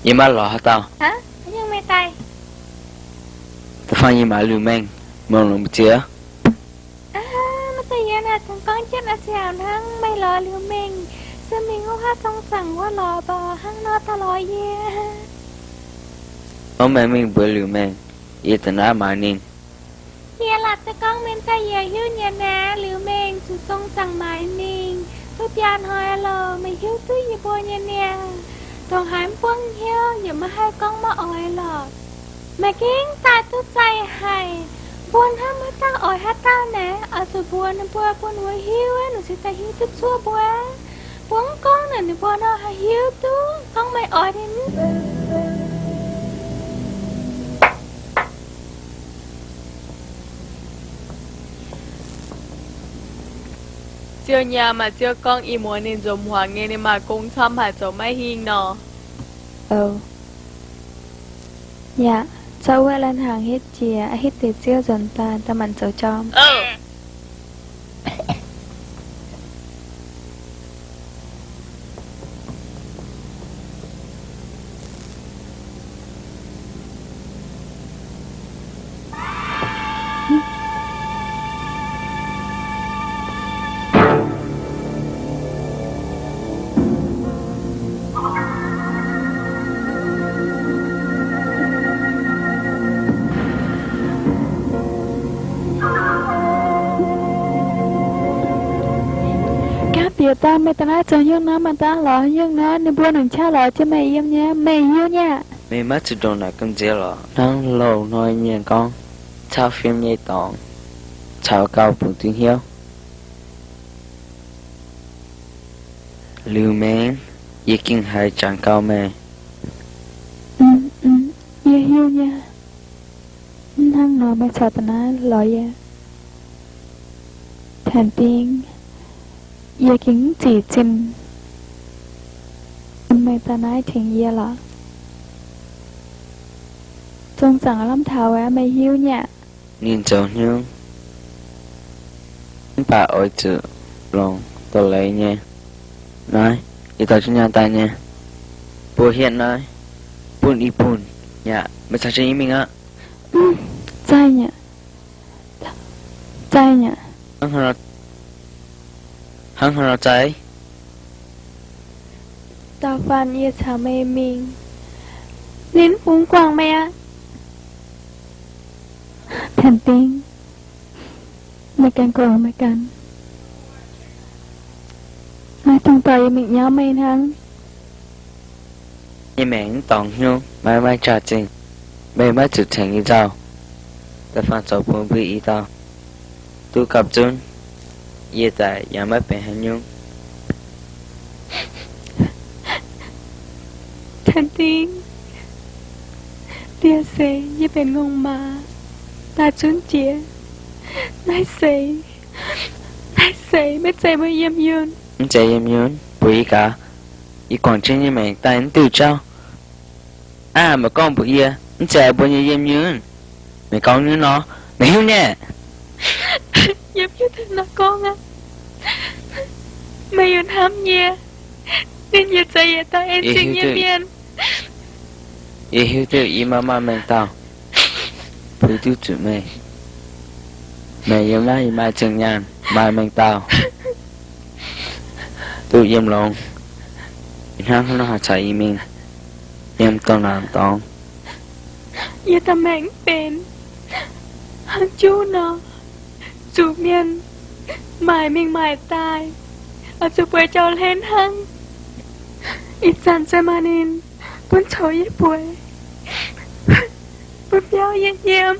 Yie maiv lorz haaix dauh. Hnangv nyungc meih daaih. Da'faanh yie maaiz liuz mengh, mongh longx mbu'ziex. Mienh za'yiec naaic dongh gorngv jienv a'siaauc hnangv, meih lorz liuz mengh, se mingh wuov haav zong zaangc wuov lorz mbuo hnangv nor daaih lorz yie. Gorngv meih mingh mbuox liuz mengh, yie da'naaiv maaiz ninh. Yie laatc duqv gorngv mienh za'yiec hiuv nyei naaiv, liuz mengh zuqc zong zaangc maaiz ninh. Duqv biaa hnoi loh, meih hiuv duqv yie mbuo nyei niaa. Dongh haaix mv buangv hnyouv yaac maiv haih gorngv maiv oix lorqc. Meih gengh daaih duqv zaih haic. Mbuo hnamv haaix dauh oix haaix dauh naaic, oix zuqc mbuox ninh mbuo bun ninh mbuo hiuv, ninh cingx daaih hiuv duqv cuotv mbuo. Mbuo mv gorngv naaic ninh mbuo nor haih hiuv duqv gorngv meih oix ninh. Ziouv nyaam maaih Ziouv gorngv ih muonz ninh nzunc hmuangx nyei, ninh maaih gong camv haic, zoux maiv hingh nor. Yaac zorqv wuov laanh hnaangx hitv jiex, hitv deix ziouv nzuonx daaih, daaih manc zoux jorm. Gaav bieqc daaih, meih da'naaiv zoux haaix nyungc nor, meih da'naaiv lorz haaix nyungc nor, ninh mbuo nongc qaqv lorz jienv meih yiem nyei, meih hiuv nyei aqv. Meih maiv zuqc ndongc naaic gamh nziex lorqc. Hnangv loz-hnoi mienh gorngv, cau fim nyei dorngx caux gauh bungx duqv hnyouv. Liuz mengh, yie gengh haiz jangx gau meih. Yie hiuv nyei. Hnangv nor meih caux da'naaiv lorz yie, Tanx Ding, yie gengh mv zic zinh. Meih daaih naaiv tengx yie lorqc. Zong zaangc lamh taux aqv, meih hiuv nyei aqv. Ninh zoux hnyouv, mv baac oix zuqc longc dorh leiz nyei. Naaiv, yie dorh jienv nyaanh daaih nyei. Mbuo hietv naaiv, bun i bunh. Yaac meih caux jienv yie mingh aqv. Zaih nyei, zaih nyei. Hnangv haaix nor zaih? Da'faanh yie caux meih mingh, ninh mv bun guangc meih aqv. Tanh Dingh, meih ganh guangc meih ganh. Naaiv dongh dorh yie mingh nyauv meih hnangv. Yie maengc mv dorngx hnyouv, maiv maaih jaax-zingh. Meih maiv zuqc tengx yie nzauh. Da'faanh zoux bun mbuo i dauh duqv gapv zunv, yie za'gengh yaac maiv benx haaix nyungc. Tanh Dingh, dieh seix yie benx ngongh maaz daaih zunv jiex. Naaiv seix, naaiv seix maiv zeiz meih yiem yunh. Mv zeiz yiem yunh, mbuox yie gaax. Yie guangc jienv nyei maengc daaih mv diuh jauv. Aav, meih gorngv mbuox yie, mv zeiz mbuo nyei yiem yunh. Meih gorngv nyei nor, meih hiuv nyei? Yie hiuv duqv nor gorngv aqv. Meih yaac hnamv yie, ninh yaac zeiz yietc dauh en zingh nyei mienh. Yie hiuv duqv yie maiv maaih mengh dauh bun duqv zuqc meih. Meih yiem naaiv yie maaih zingh nyaanh, maaih mengh dauh duqv yiem longx. Hnangv haaix nor haih caux yie mingh yiem dongh naaic dorngx? Yie daaih maengc mv benx, hnangv juv nor, zuqc mienh maaic mingh maaic daaih, oix zuqc bueix jauv-hlen hnangv. Ih zanc se maaih ninh bun coux yie bueix, bun biauv yie yiem.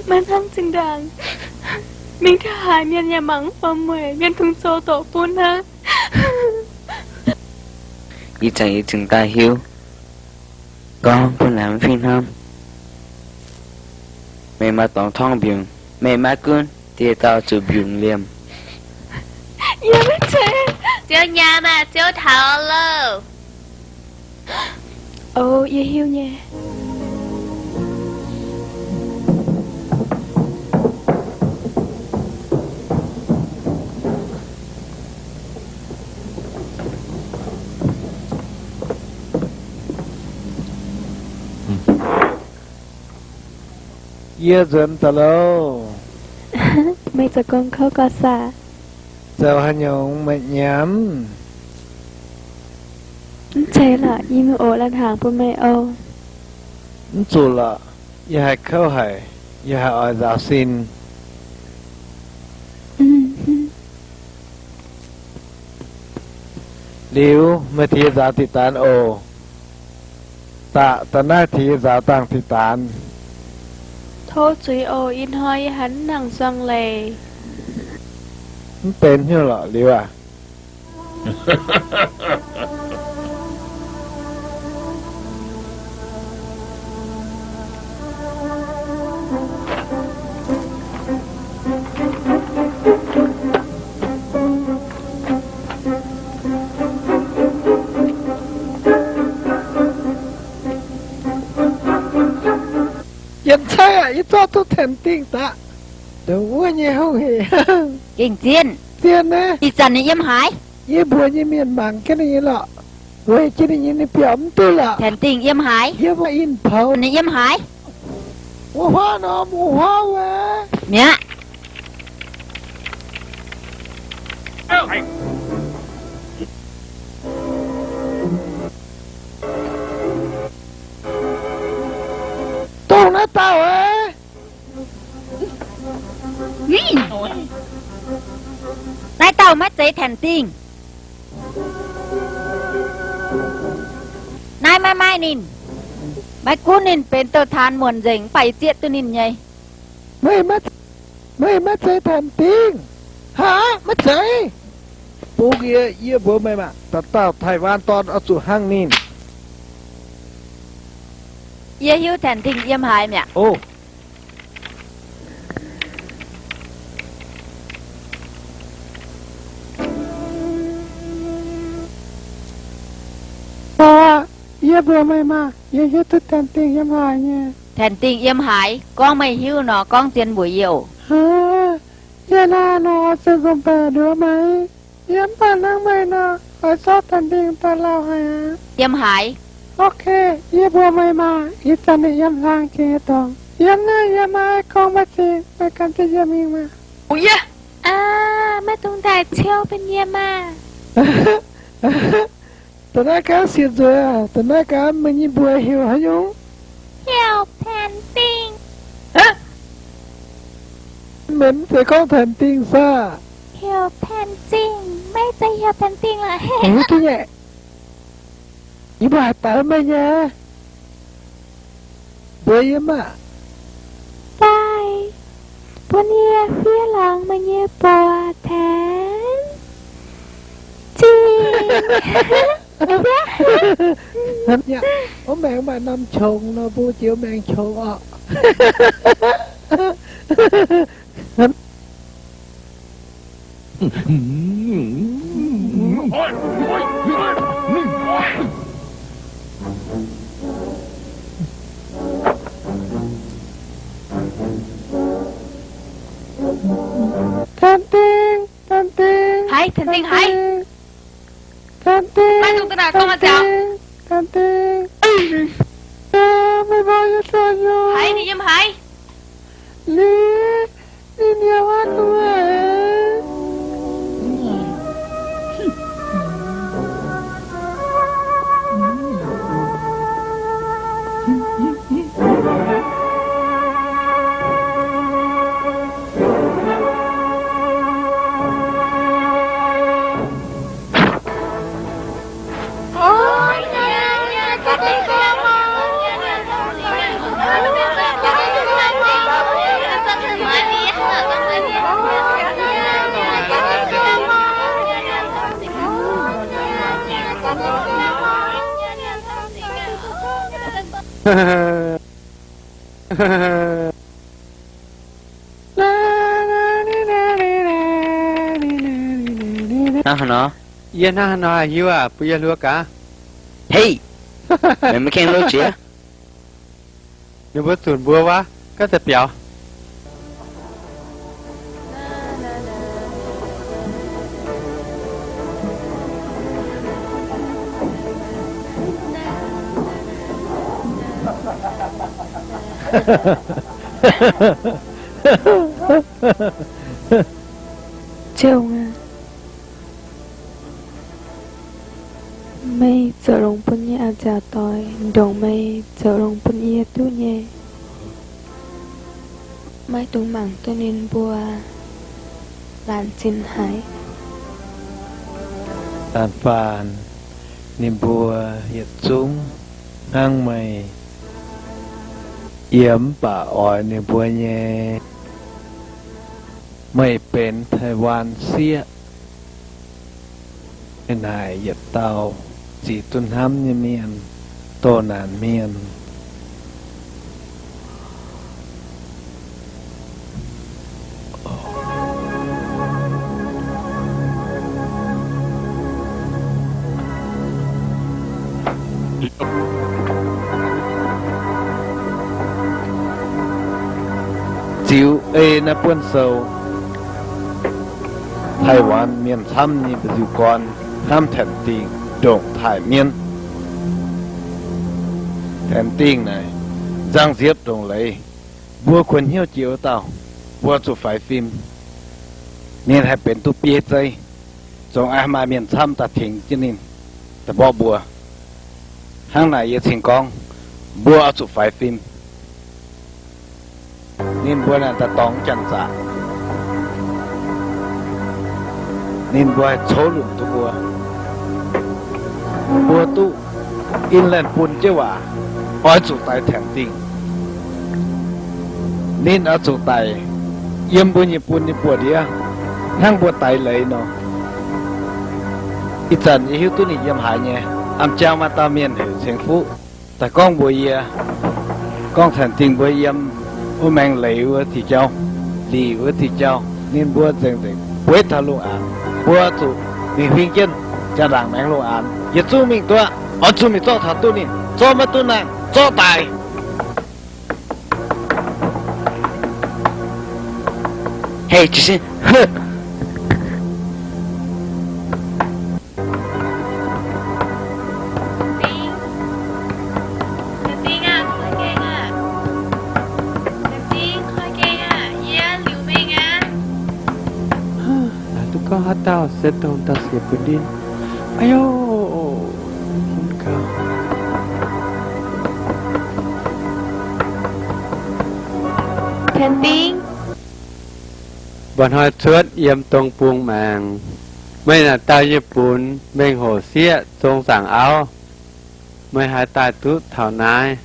Maiv hnangv zinh ndaangc mingh taux haaix mienh yaac mangc mv buatc mueic, mienh dungx zoux doqc bun hnangv. Ih zanc yie cingx daaih hiuv, gorngv bun laengz mv fih hnamv. Meih maaih dorngx torngv mbiungc, meih maiv gunv dieh dauh zuqc mbiungc liemh. Yie maiv zeiz. Ziouv nyaam aah, ziouv taux loh. O, yie hiuv nyei. Yie nzuonx daaih loh. Meih zoux gong kouv gauh saah? Zoux haaix nyungc meih nyiemz? Mv zeiz lorqc, yie mingh oc, la'hnaangx bun meih oc. Mv zuqc lorqc, yie haih kouv haic, yie haih oix nzaaux sin. Liuz, meih tengx yie nzaaux diqc daanz oc. Da'da'naaiv tengx yie nzaaux dangh diqc daanz. Tov zuiz oc, ih hnoi yie haiz mv nangc zuangx leiz. Mv benx hnyouv lorqc, liuz aac. Yietc hnoi aeqv, yie zorqv duqv Tanh Dingh daaih, dongh wuov nyei hungh hec. Gengh zien. Zien naaiv. Ih zanc ninh yiem haaix? Yie mbuox nyei mienh mangc jienv ninh nyei lorqc. Weic jienv ninh nyei, ninh biaux mv duqv lorqc. Tanh Dingh yiem haaix? Yiem in poux. Ninh yiem haaix? Wuov huaav norm, wuov huaav wuov. Mi'aqv. Dongh naaiv dauh aqv. Naaiv dauh maiv zeiz Tanh Dingh. Naaiv maiv maaih ninh. Maiv gunv ninh benx douz-taanx muonc nzengc, mv baac yie zieqv duqv ninh nyei. Meih maiv, meih maiv zeiz Tanh Dingh. Haaix, maiv zeiz? Bungx yie, yie mbuox meih maah, dauh dauh Taiwan dorn oix zuqc hnangv ninh. Yie hiuv Tanh Dingh yiem haaix mi'aqv. O. Yie mbuox meih maah! Yie hiuv duqv Taanx Dingh yiem haaix nyei. Taanx Dingh yiem haaix? Gorngv meih hiuv nor, gorngv zien mbuox yie oc. Aa, yie naaiv nor oix zuqc nzunc baeqc nduov meih. Yie mv baac hnangv meih nor, oix zorqv Taanx Dingh daaih lauh haic aqv. Yiem haaix? Ok, yie mbuox meih maah! Ih zanc ninh yiem hlang jiex nyei dorngx. Yiem naaiv, yie maiv gorngv maiv zingh, meih ganh zieqv yiem mingh maah! Aa, maiv dungx daaih ciouv benx yie maah! Da'naaiv gaax sienx nzueic aqv. Da'naaiv gaax meih nyei mbuox heuc haaix nyungc? Heuc Taanx Dingh. Meih mv zeiz gorngv Taanx Dingh saah? Heuc Taanx Dingh, maiv zeiz heuc Taanx Dingh lorqc. Hiuv duqv nyei. Yie mbuo haih daux meih nyei. Mbuox yie maah! Daaih bun yie fiev lorngx meih nyei buoz Taanx Dingh. Wuov maengx maaih norm qongx nor, mbuo jiex wuov maengx qongx orqc. Taanx Dingh, Taanx Dingh, haiz Taanx Dingh, haiz Taanx Dingh, maiv dungx da'naaiv gorngv nziaauc. Taanx Dingh, meih mbuo yie zoux nyei. Haiz ninh yiem haaix? Liuz, ninh yiem haaix nor? Hnangv haaix nor? Yie hnangv haaix nor haih hiuv aac? Bun yie hluo gaax. Hei! Meih maiv gaengh hluo jiex. Ninh mbuo zunc mbuo wuov gaav deix biaux. Ziouv aac, meih zoux longx bun yie a'nziaauc doic, ndongc meih zoux longx bun yie duqv nyei. Maiv dungx mangc duqv ninh mbuo laanh zinh haic. Da'faanh ninh mbuo yietc zungv hnangv meih, yie mv baac oix ninh mbuo nyei. Meih benx Taiwan sieqv, meih naaic yietc dauh zic duqv hnamv nyei mienh, doh naanc mienh. Ziux ei naaiv buonv sou, Taiwan mienh camv nyei mba'nziu gorn hnamv Taanx Dingh ndongc Taiv mienv. Taanx Dingh naaic nzang nziepv ndongc leiz. Mbuo kuonx hnyouv jiex wuov dauh, mbuo zuqc faix fim. Ninh haih benx duqv bieiv zeiv, zungv maaih mienh camv daaih tengx jienv ninh, daaih mborqv mbuo. Hnangv naaic yie cingx gorngv, mbuo oix zuqc faix fim. Ninh mbuo naaic daaih dorngx janx-zaqc, ninh mbuo haih coux lunc duqv mbuo. Mbuo duqv England bun jienv waac, oix zuqc daix Taanx Dingh. Ninh oix zuqc daic yiem mbuo nyei bun nyei buoz-ndiev, hnangv mbuo daix leiz nor. Ih zanc yie hiuv duqv ninh yiem haaix nyei. A'jang maaih dauh mienh heuc Ceng Fuqv daaih gorngv mbuox yie, gorngv Taanx Dingh mbuo yiem wuov maengx leiz wuov diuh jauv, lic wuov diuh jauv. Ninh mbuo nzengc nzengc bueiv taux lungh aanx. Mbuo zuqc mingh huing jienv jaa-ndaangc maengx lungh aanx. Yietc zungv mingh duqv. Oix zuqc mingh zorqv taux duqv ninh. Zorqv maiv duqv naaic, zorqv daic. Hei, jiez sin. Naaic duqv gorngv haaix dauh se dongh dauh siex bun ninh. Aa yo, Tin gau. Mba'hnoi cuotv yiem dong bung maengx. Meih naaic dauh yie bun mengh hoc sieqv zong zaangc auv. Meih haaix daaih duqv taux naaiv?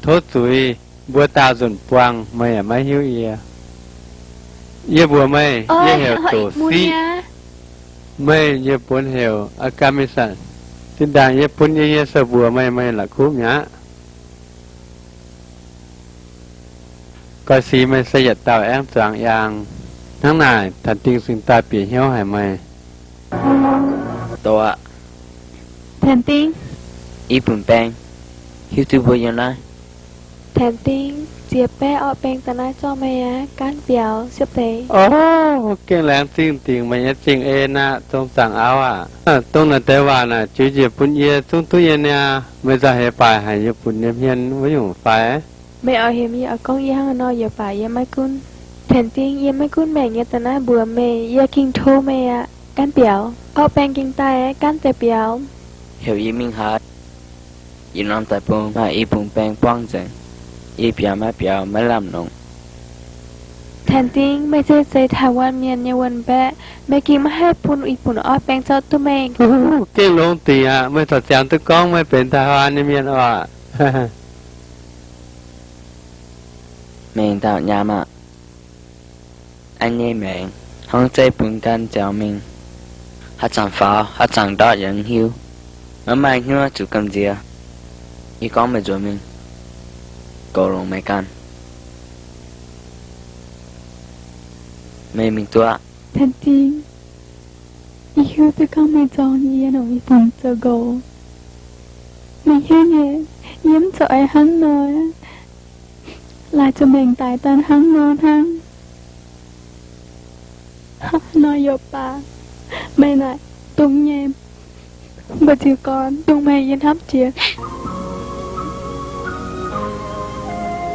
Tov zuiz, mbuo daauh nzunc buangh meih yaac maiv hiuv yie. Yie mbuox meih, yie heuc Doqc Siqv. Meih yie bun heuc A'ga'mih Satc. Zinh ndaangc yie bun yie nyei sou mbuox meih, meih la'kuqv mi'aqv. Goiv si meih se yietc dauh aengv zuangx yaangh. Hnangv naaic, Tanx Dingh cingx daaih bieqc hnyouv haic meih. Doqc aqv. Tanx Dingh. I bun baeng hiuv duqv mbuo yiem naaiv. Tanx Dingh, ziex baeqv orqv baeng daaih naaiv zorqv meih aqv, gaanv biaux siepv deix. O, gengh laengz zingh dingc meih nyei zingh en aqv, zong zaangc auv aqv. Dongh naaic deix waac naaic ziux njiec bun yie zungv duqv nyei niaa. Meih nzauh heix baaix haic yie bun nyei hmien wuov nyungc fai? Meih oix hemx yie oix gorngv yie hnangv haaix nor yaac baac yie maiv gunv. Tanx Dingh, yie maiv gunv maengc nyei da'naaiv mbuox meih, yie gengh tov meih aqv, gaanv biaux. Orqv baeng gengh daaih, gaanv deix biaux. Heuc yie mingh haaix? Yie norm deic-bung maaih i bung baeng buangv nzengc. Yie biaux maiv biaux maiv lamh longc. Tanx Dingh, meih se zeiz Taiwan mienh nyei wuonh mbaeqc, meih gengh maiv haih bun i bun orqv baeng zorqv duqv meih. Gengh longx dingc aqv. Meih corc ziangx duqv gorngv meih benx Taiwan nyei mienh oc. Mengh dauh nyaam aqv. An nyei maengx hnangv zeiv bun ganh ziangx mingh. Haaix zanc faaux, haaix zanc ndortv yaac mv hiuv. Maiv maaih hnyouv zuqc gamh nziex. Yie gorngv meih nzuonx mingh, goux longx meih ganh. Meih mingh duqv aqv. Tanx Dingh, yie hiuv duqv gorngv meih zorng yie nongc i bun zoux nqox. Meih hiuv nyei, yie mv zoux aengx hnangv nor. Laaix zuqc mengh daaix daaih hnangv nor hnangv. Hnangv nor yaac baac, meih naaic dongh nyei, mbu'ziex gorn dongh meih yie hnamv jiex.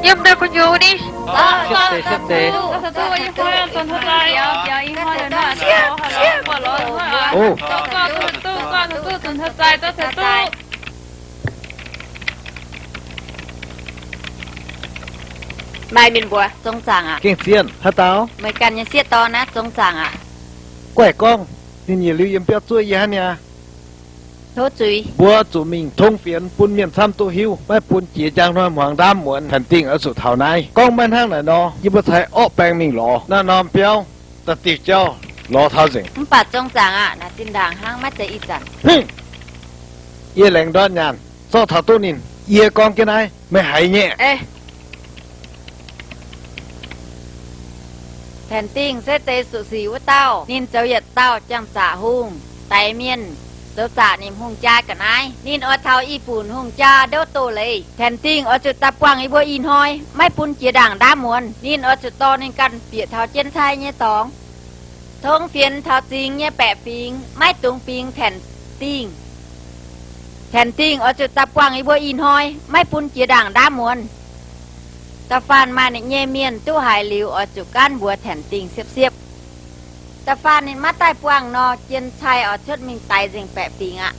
Yiem deix gu'nyuoz ni. Maaih mienh mbuox zong zaangc aqv. Gengh zienh haaix dauh? Meih ganh nyei sieqv dorn naaiv zong zaangc aqv. Guaih gorngv, ninh nyiec liuz yiem biauv zuov yie hnangv niaa. Tov zuiz. Mbuo zuqc mingh tong fienx bun mienh camv duqv hiuv, maiv bun jiex njang hnoi hmuangx ndaamv muonz. Tanx Dingh oix zuqc taux naaiv. Gorngv maiv hnangv naaic nor, yie mbuo cai orqv baeng mingh lorz naaiv norm biauv da'diuh jauv lorz taux nzengc. Mv baac zong zaangc aqv, naaic zinh ndaangc hnangv maiv zeiz ih zanc. Hingh! Yie laengz ndortv nyaanh zorqv taux duqv ninh. Yie gorngv jienv naaiv, meih haiz nyei. Tanx Dingh se deix zuqc sic wuov dauh. Ninh zoux yietc dauh janx-zaqc hungh, daix mienh, zoux zaqc nimc hungh jaa ga'naaiv. Ninh oix taux Ih Bunc hungh jaa ndouv doz-leiz. Tanx Dingh oix zuqc daaih buangh yie mbuo ih hnoi, maiv bun jiex ndaangc ndaamv muonz. Ninh oix zuqc dorh ninh ganh bieqc taux Jien-Cai nyei dorngx. Tong fienx taux zingx nyei baeqc fingx maiv dungx bingx Tanx Dingh. Tanx Dingh oix zuqc daaih buangh yie mbuo ih hnoi, maiv bun jiex ndaangc ndaamv muonz. Da'faanh maaih ninh nyei mienh duqv haiz liuz oix zuqc gaanv mbuox Tanx Dingh siepv-siepv. Da'faanh ninh maiv daaih buangh nor, Jien-Cai oix cuotv mingh daix nzengc baeqc fingx aqv.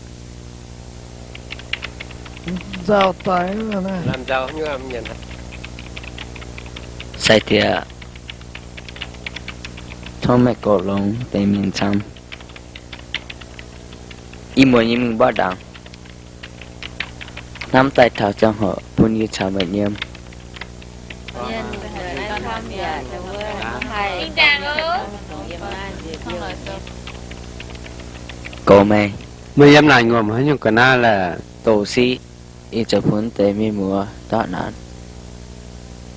Sai diex, tov meih goux longx deix mienh camv. Ih muonz yie mingh mborqv ndaangc, hnamv daaih taux ziangh hoc bun yie caux meih nyiemv. Goux meih. Meih yiem naaic ngomc haaix nyungc ga'naaiv laeh? Doqc siqv, ih zoux funx deix mienh muoz ndortv naanc.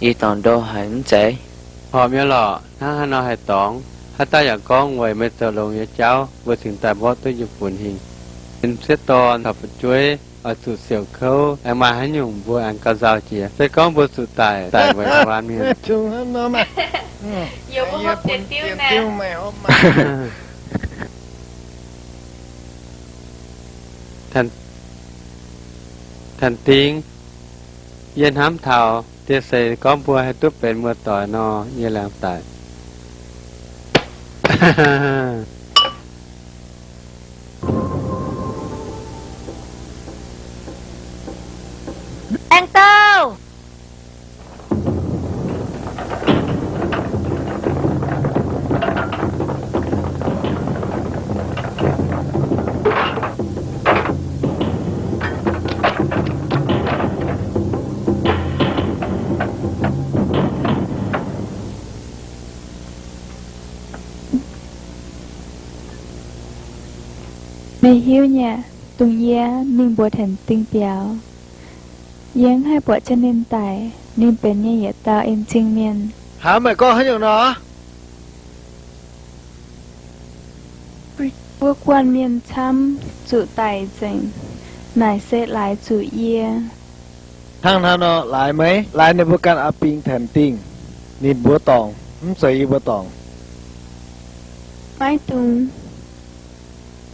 Ih dorngc ndo haic mv zeiz? Horpc nyei lorqc, hnangv haaix nor haih dorngx? Haaix dauh yaac gorngv weic meih zoux longx nyei jauv, mbuo cingx daaih mborqv duqv yie funx hingh. Benx sieqv dorn caux fu'jueiv oix zuqc siouc kouv, aengx maaih haaix nyungc mbuo aengx gauh nzauh jiex. Se gorngv mbuo zuqc daic, daic weic haaix mienh? Tanh Ding, yie hnamv taux dieh se gorngv mbuo haih duqv benx muoz-doic nor, yie laengz daic. Aengx douh! Meih hiuv nyei, dongh yie mingh mbuox Tanh Ding biaux, yie mv haih buatc jienv ninh daic. Ninh benx yie yietc dauh en-zingh mienh. Hnangv meih gorngv haaix nyungc nor? Wuov guanh mienh camv zuqc daic nzengc, naaic se laaix zuqc yie. Hnangv naaiv nor laaix meih, laaix ninh mbuo ganh aqc bingx Tanh Ding, ninh mbuo dorngc, mv zeiz yie mbuo dorngc. Maiv dungx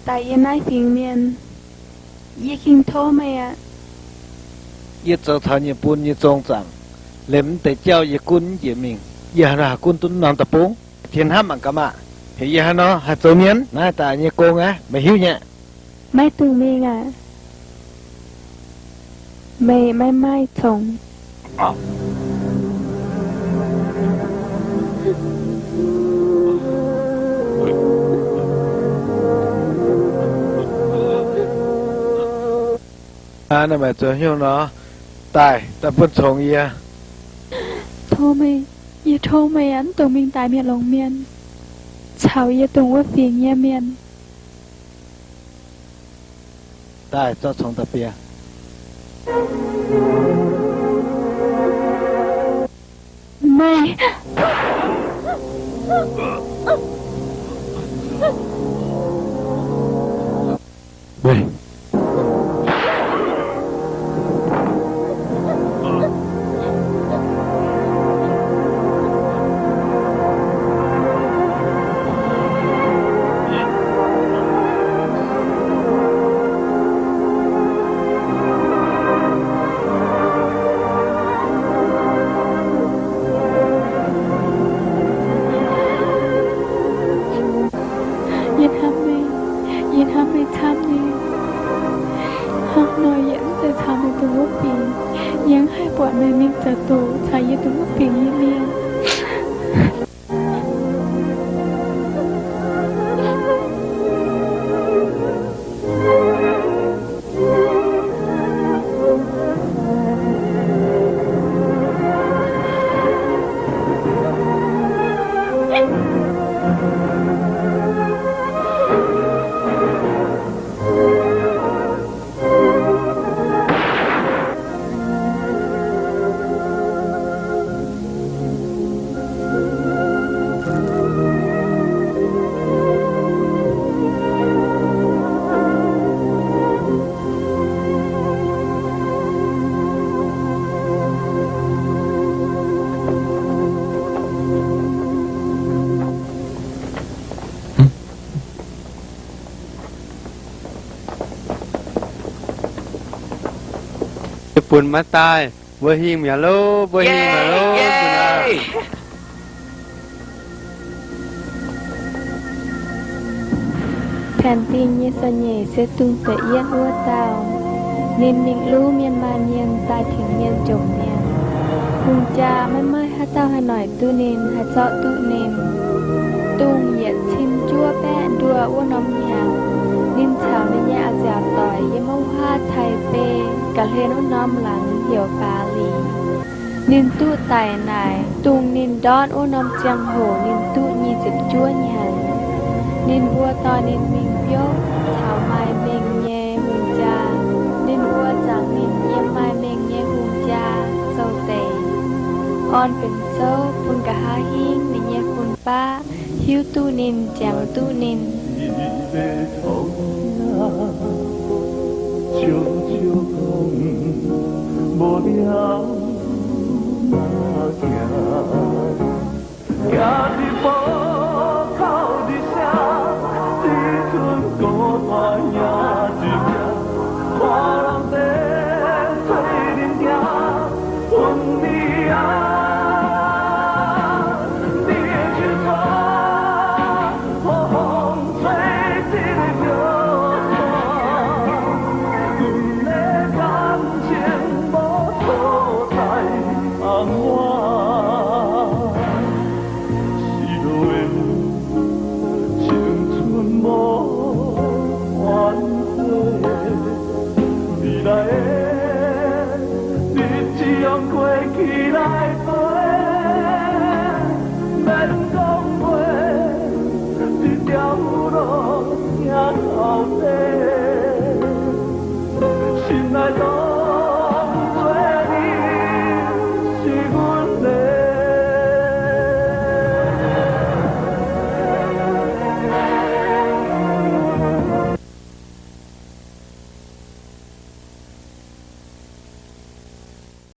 daic yie naaiv fingx mienh. Yie ging tov meih aqv. Yie zoux taux nyei bun nyei zong zaangc, liemh mv deix jauv yie gunv mv njiec mingh. Yie haaix nor haih gunv duqv norm deic-bung? Tien hnamv mangc gaax maah! Heuc yie haaix nor haih zoux mienh? Naaiv daaih nyei gong aqv, meih hiuv nyei. Maiv dungx mingh aqv. Meih maiv maaih congx. Aa, meih zoux haaix nyungc nor? Daaih, daaih bun congx yie. Tov meih, yie tov meih aqv, mv dungx mingh daix mienh longx mienh caux yie dongh wuov fingx nyei mienh. Daaih zorqv congx daaih bie. Meih. Yie hnamv meih, yie hnamv meih camv nyei. Hnangv nor yie mv zeiz caux meih dongh wuov fingx. Yie mv haih buatc meih mingh zoux doqc caux yie dongh wuov fingx nyei mienh. Yie bun maiv daaih, mbuo hingh mi'aqv loh, mbuo hingh mi'aqv loh. Tanh Ding nyei sou nyeic se dungh da'yietv wuov dauh. Ninh mingh luv mienh maaih mienh daaih tengx mienh jomc mienh. Hungh jaa maiv maaih haaix dauh haih noic duqv ninh, haih zorqv duqv ninh. Dungh yietc cin juov baeqv nduoh wuov norm hnyangx, ninh caux ninh nyei a'nziaauc doic yiem wuov huaav tai bei ga'hlen wuov norm laangz heuc Baac Lic. Ninh duqv daic naaic, dongh ninh ndortv wuov norm ziangh hoc ninh duqv nyic ziepc juov hnyangx. Ninh mbuo dorh ninh mingh biopv caux maaih mengh nyei hungh jaa. Ninh mbuo zaangc ninh yiem maaih mengh nyei hungh jaa zoux deic, orn benx zouv bun nqa'haav hingv ninh nyei fun-faqv hiuv duqv ninh, jangx duqv ninh.